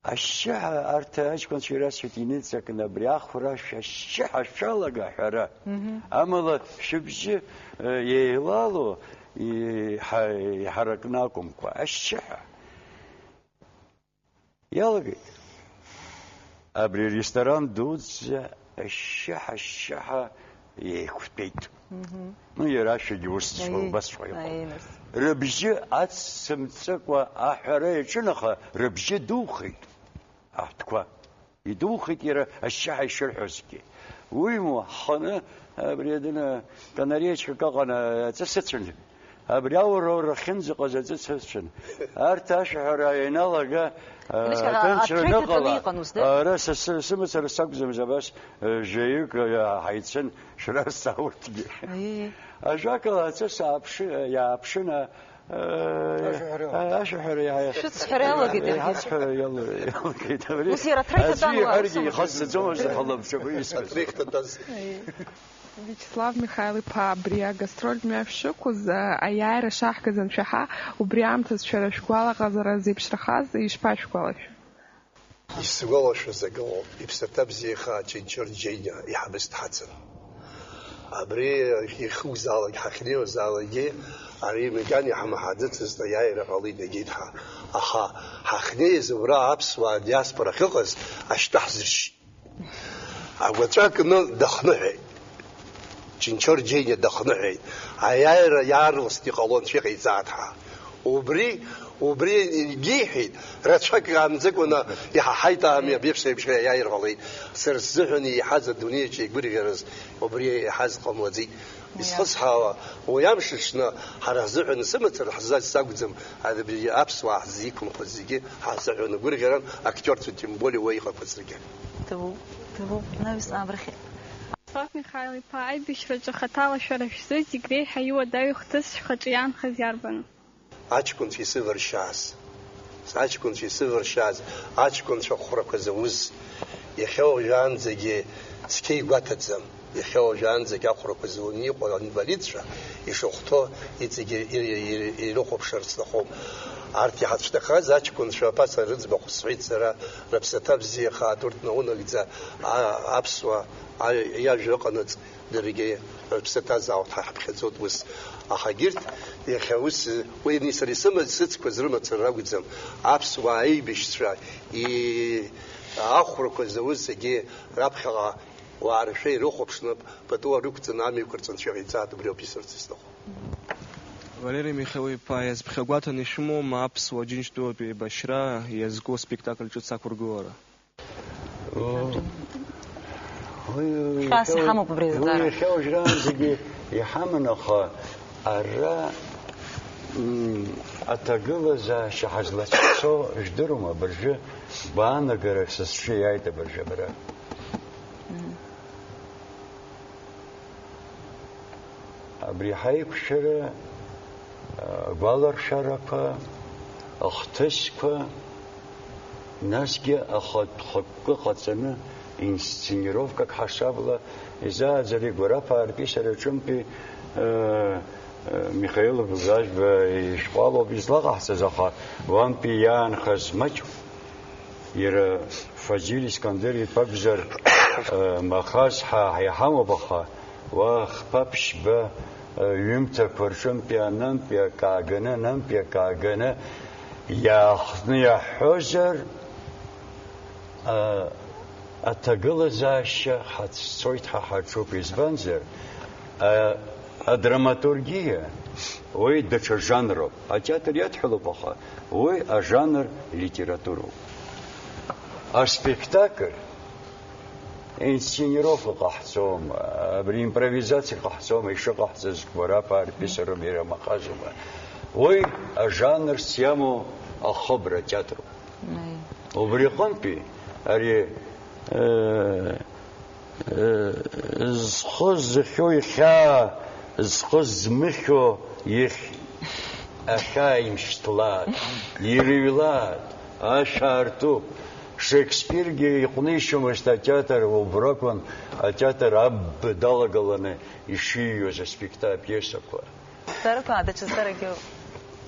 Ашьшьыҳәа, арҭ аҷкәынцәа ирасҳәеит, иныҵакны абри ахәрашәа ашьшьыҳәа шәалага ҳәара. Мгм. Амала шәыбжьы, э, еилало, иҳа-, иҳаракны акәымкәа, ашьшьыҳәа. Иалагеит. Абри аресторан дуӡӡа ашьшьыҳәа, ашьшьыҳәа еиқәтәеит. Мгм. Ну, иара ашәагьы ус Аиеи, убасҵәҟьа иҟоуп. Аиеи, нас. Рыбжьы ацымҵыкәа аҳәара иаҿын, аха рыбжьы духеит аҳәҭқәа. Идухеит иара ашьшьыҳәа ишырҳәозгьы. Уимоу, ҳханы абри адына канареиаҵәҟьак ыҟан, аҵыс ыцәан. Абри аура-ура ахьынӡаҟаз аҵыс ыцәан. Арҭ ашәаҳәара ианалага, Ильич, а, аҭынчра атрек аныҟала, аҵаны иҟан, узда? Ара са сы-, сымацара сакәӡамыз абас, э, жәаҩык, э, ҳаицын, шәара сааурҭгьы. Аиеи. Ажәакала, аҵыс ааԥшы-, иааԥшын, а, Ашәаҳәара. Ашәаҳәара иаҳа-, Шәыцҳәара иалагеит иаргьы. Иҳацҳәара иал-, иалагеит абри. Ус иара атрек аӡәы аҵанла иҳәаргьы аусума? Ихазҵаӡомызт, аха лабҿабеи исҳәаз. Атрек ҭатәаз. Виачеслав Михаил-иԥа, абри агастрольтә мҩа шәшықәыз, а, аиааира шаҳгаз аншәаҳа, убри аамҭаз шәара шәгәалаҟазара зеиԥшрахаз ишԥашәгәалашәо? Исгәалашәаз акы ыҟоуп, иԥсаҭа бзиахаа Чынчор Џьениа иҳабыс дҳацын. Абри ихьугзаалак, ҳахьнеиуазаалакгьы, ари макьана иҳамаҳаӡыцызт, аиааира ҟалеит, игеит ҳа. Аха ҳахьнеиз убра аԥсуаа диаспора ахьыҟаз ашьтәа ҳзыршьит. Агәаҵәа кны дахныҳәеит. Чынчор Џьениа дахныҳәеит. Аиааира иаарласны иҟалон, шәыҟаиҵааит ҳәа. Убри, убри егьиҳәеит, рацәак иаанӡакәаны иҳаҳаит, ами, абеиԥш еиԥш аиааира ҟалеит. Сара сзыҳәан еиҳаз адунеиаҿ еигәырӷьараз убри еиҳаз ҟамлаӡеит. Уи Исхысҳәаауа, уи амш аҽны ҳара ҳзыҳәан сымацара ҳзы-, сакәӡам, абри аԥсуаа ҳзы иқәынхоз зегьы ҳазыҳәан агәырӷьаран, актиорцәа тем более уа иҟақәаз зегьы. Ҭабуп, ҭабуп, наҩс абрахь. Виачеслав Михаил-иԥа, аибашьраҿы хаҭала шәара шәзы зегь реиҳа иуадаҩу хҭыс шәхаҿы иаанхаз иарбану? Аҷкәынцәа исываршьааз, аҷкәынцәа исываршьааз, аҷкәынцәа ахәрақәа зауз, иахьа уажәаанӡагьы цқьа игәаҭаӡам, иахьа уажәаанӡагьы ахәрақәа зауны иҟоу аинвалидцәа ишахәҭоу иҵегьы ир-, ир-, ир-, ирыхәаԥшыр сҭахуп. Арҭ иҳацәҭахаз аҷкәынцәа аԥаса рыӡбахә сҳәеит сара, рыԥсаҭа бзиахааит, урҭ наунагӡа, а-, аԥсуа, а-, иажәа ыҟанаҵ, даргьы рыԥсы ҭазаауеит, ҳа ҳаԥхьаӡоит ус. Аха егьырҭ иахьа ус, уи ани сара исымаз, сыцқәа зрымацара ракәӡам. Аԥсуаа аибашьцәа, и-, ахәрақәа зауз зегьы раԥхьаҟа уааршәа ирыхәаԥшны, пату рықәҵаны амҩақәа рҵанҵәа иҟаиҵааит, убри ауп исырц исҭаху. Валери Михаил-иԥа, иазԥхьагәаҭаны ишәымоума аԥсуа џьынџьтәылатә еибашьра иазку аспектакль ҿыц ақәыргылара? Хьаас иҳамоуп убри азҵаара. Уи иахьа уажәраанӡагьы иҳаман, аха ара, м, аҭагылазаашьа ҳазлацәцо жәдыруама, абыржәы гәаанагарак сызшәиааит абыржәы абра. Мм. Абри ҳаиқәшәара, агәаларшәарақәа, ахҭысқәа, насгьы ахатә хықәкы ҟаҵаны инсценировкак ҳасабла изааӡари, Гәараԥаа рпиесараҿынтәи, э, э, Михаил Быгажба ишәҟәалоуп излаҟаҳҵаз, аха уантәи иаанхаз маҷуп. Иара Фазиль Искандер-иԥа акәзар, э, Махаз ҳа иҳамоуп, аха уа хԥа-ԥшьба, э, ҩымҭақәа рҿынтәи анантәи акы ааганы, анантәи акы ааганы иаахтны иаҳҳәозар, э, аҭагылазаашьа ҳацәцоит, ҳа ҳаҿуп. Избанзар, э, Адраматургиа, уи даҽа жанроуп. Атеатр иадҳәалоуп, аха уи ажанр литературоуп. Аспектакль, инсценировка ҟаҳҵом, абри импровизациа ҟаҳҵом, ишыҟаҳҵаз Гәараԥаа рпиесароуп, иара Махазоума. Уи ажанрс иамоу ахыбра атеатроуп. Аи. Убри аҟынтәи ари, э, э, зхы зыхьу ихьаа, зхы змыхьу ихь-, ахьаа имшьҭлааит, ирыҩлааит, ашә аартуп. Шекспиргьы иҟәнишьомызт атеатр, убракәын атеатр аб далагаланы ишиҩуаз аспекта-, апиесақәа. Зҵаарақәа, даҽа зҵааракгьы ыҟоуп.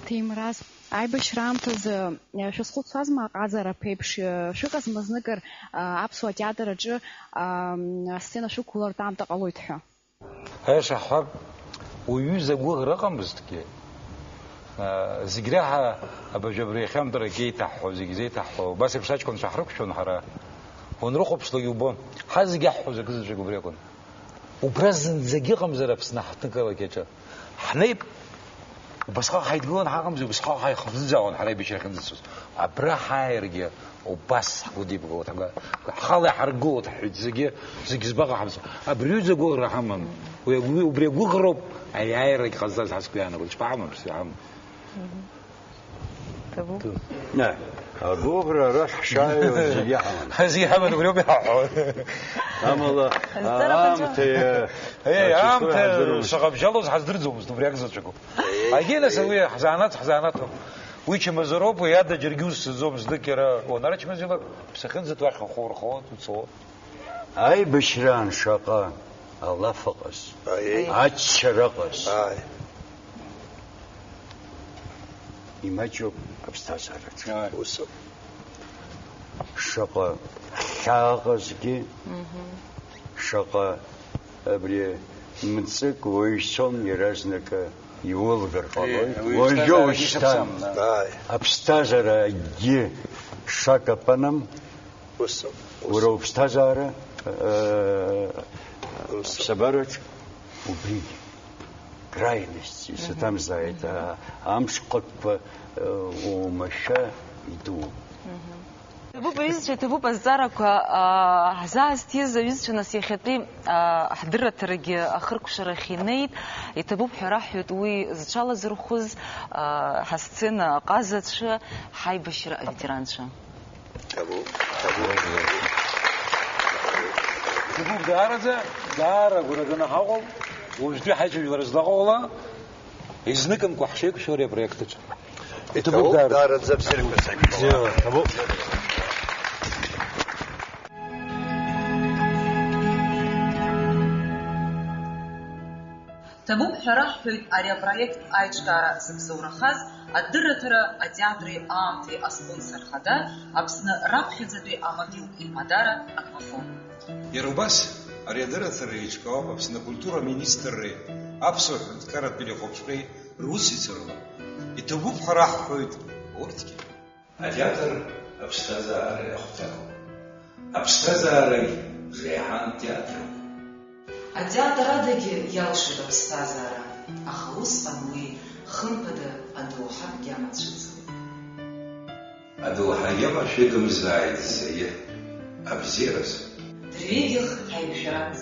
Ҭемраз, аибашьра аамҭазы, э, шәазхәыцуазма аҟазара ԥеиԥш, э, шәыҟазма зныкыр, э, аԥсуа театр аҿы, э, м, асцена шәықәлартә аамҭа ҟалоит ҳәа? Аиаша ҳҳәап, уаҩы изы агәыӷра ыҟамызҭгьы, э, зегь реиҳа абыржәы абри иахьамтәарагьы еиҭаҳҳәо, зегь зеиҭаҳҳәо, убас еиԥш аҷкәынцәа ҳрықәшәон ҳара. Уанрыхәаԥшлак иубон. Ҳа зегь иаҳҳәоз акы заҵәык убри акәын. Убра зынӡагьы ыҟамзар Аԥсны ҳҭнықалақь аҿы. Ҳнеип, Убасҟак ҳаидгылан ҳаҟамзи, убасҟак ҳаихӡыӡаауан ҳара аибашьра ахьынӡацоз. Абра ҳааиргьы убас ҳгәыдибгалоит, ҳга-, ҳхала иҳаргылоит ҳҳәеит, зегьы, зегь збаҟа ҳамц-, абри аҩыза агәыӷра ҳаман. Уи агәы-, убри агәыӷроуп аиааирагь ҟазҵаз ҳазқәа иаанагоит. Ишԥаҳамам, ԥсра ҳамам. Ҭабуп. Ҭабуп. Не, агәыӷра ара ҳшааиуаз зегьы ҳаман. Зегьы ҳаман, убриоуп иҳаҳҳәо. Амала, Зҵаара аамҭа, Е, ачисло аамҭа ҳаздыруамызт. Шаҟа бжьалоз ҳаздырӡомызт, убри акзаҵәыку. Егьи, нас, уи ҳзанааҭ, ҳзанааҭуп. Уи чмазароуп, уи ада џьаргьы узцаӡом, знык иара уанарчмазаҩлак, ԥсахынӡа уахь ухы урхо, уцо. Аибашьраан шаҟа алаф ыҟаз, Аиеи. Аччара ыҟаз. Ааи. Имаҷуп аԥсҭазаараҿы. Ааи. Усоуп. Шаҟа хьаа ыҟазгьы, Мгм. Шаҟа абри мҵык уаҩ ицон, иаразнакы иулгар ҟалоит. Уи уажәы аԥсҭазаарагьы ушьҭан шьапсам, да. Ааи. Аԥсҭазаарагьы шак апанам. Усоуп, усоуп. Уара уԥсҭазаара, э, Усоуп. Аԥсабараҿ убригь крайности, Мгм. Саҭамзааит, Мгм. А, амш хықәкқәа, э, оумашәа идууп. Мгм. Иҭабуп, аҩызцәа, иҭабуп азҵаарақәа, аа, ҳзаазҭиз аҩызцәа, нас иахьатәи, аа, ҳдырраҭарагьы ахыркәшарахь инеит. Иҭабуп ҳәа раҳҳәоит уи зҽалазырхәыз, аа, ҳасцена аҟазацәа, ҳаибашьра аветеранцәа. Иҭабуп, иҭабуп. Иҭабуп даараӡа, даара агәра ганы ҳаҟоуп. Уажәтәи ҳаицәажәара злаҟоула, изныкымкәа ҳшеиқәшәо ари апроект аҿы. Иҭабуп, иҭабуп, даараӡа. Даараӡа бзиарақәа сакәым. Бзиа, иҭабуп. Ҭабуп ҳәа раҳҳәоит ари апроект аиҿкаара зыбзоурахаз адырраҭара атеатри аамҭеи аспонсор хада Аԥсны раԥхьаӡатәи амобилтә еимадара Аквафон. Иара убас, ари адырраҭара еиҿкаауп Аԥсны акультура аминистрреи аԥсуа ҳәынҭқарратә телехәаԥшреи русеицурала. Иҭабуп ҳәа раҳҳәоит урҭгьы. Атеатр аԥсҭазаара иахәҭакуп. Аԥсҭазаарагь зеиҳан театруп. Атеатр адагьы иалшоит аԥсҭазаара, аха усҟан уи хымԥада адоуҳа иамацәыӡуеит. Адоуҳагьы амашәыгымзааит ззаиы, абзиараз. Дырҩегьых ҳаиқәшәаратә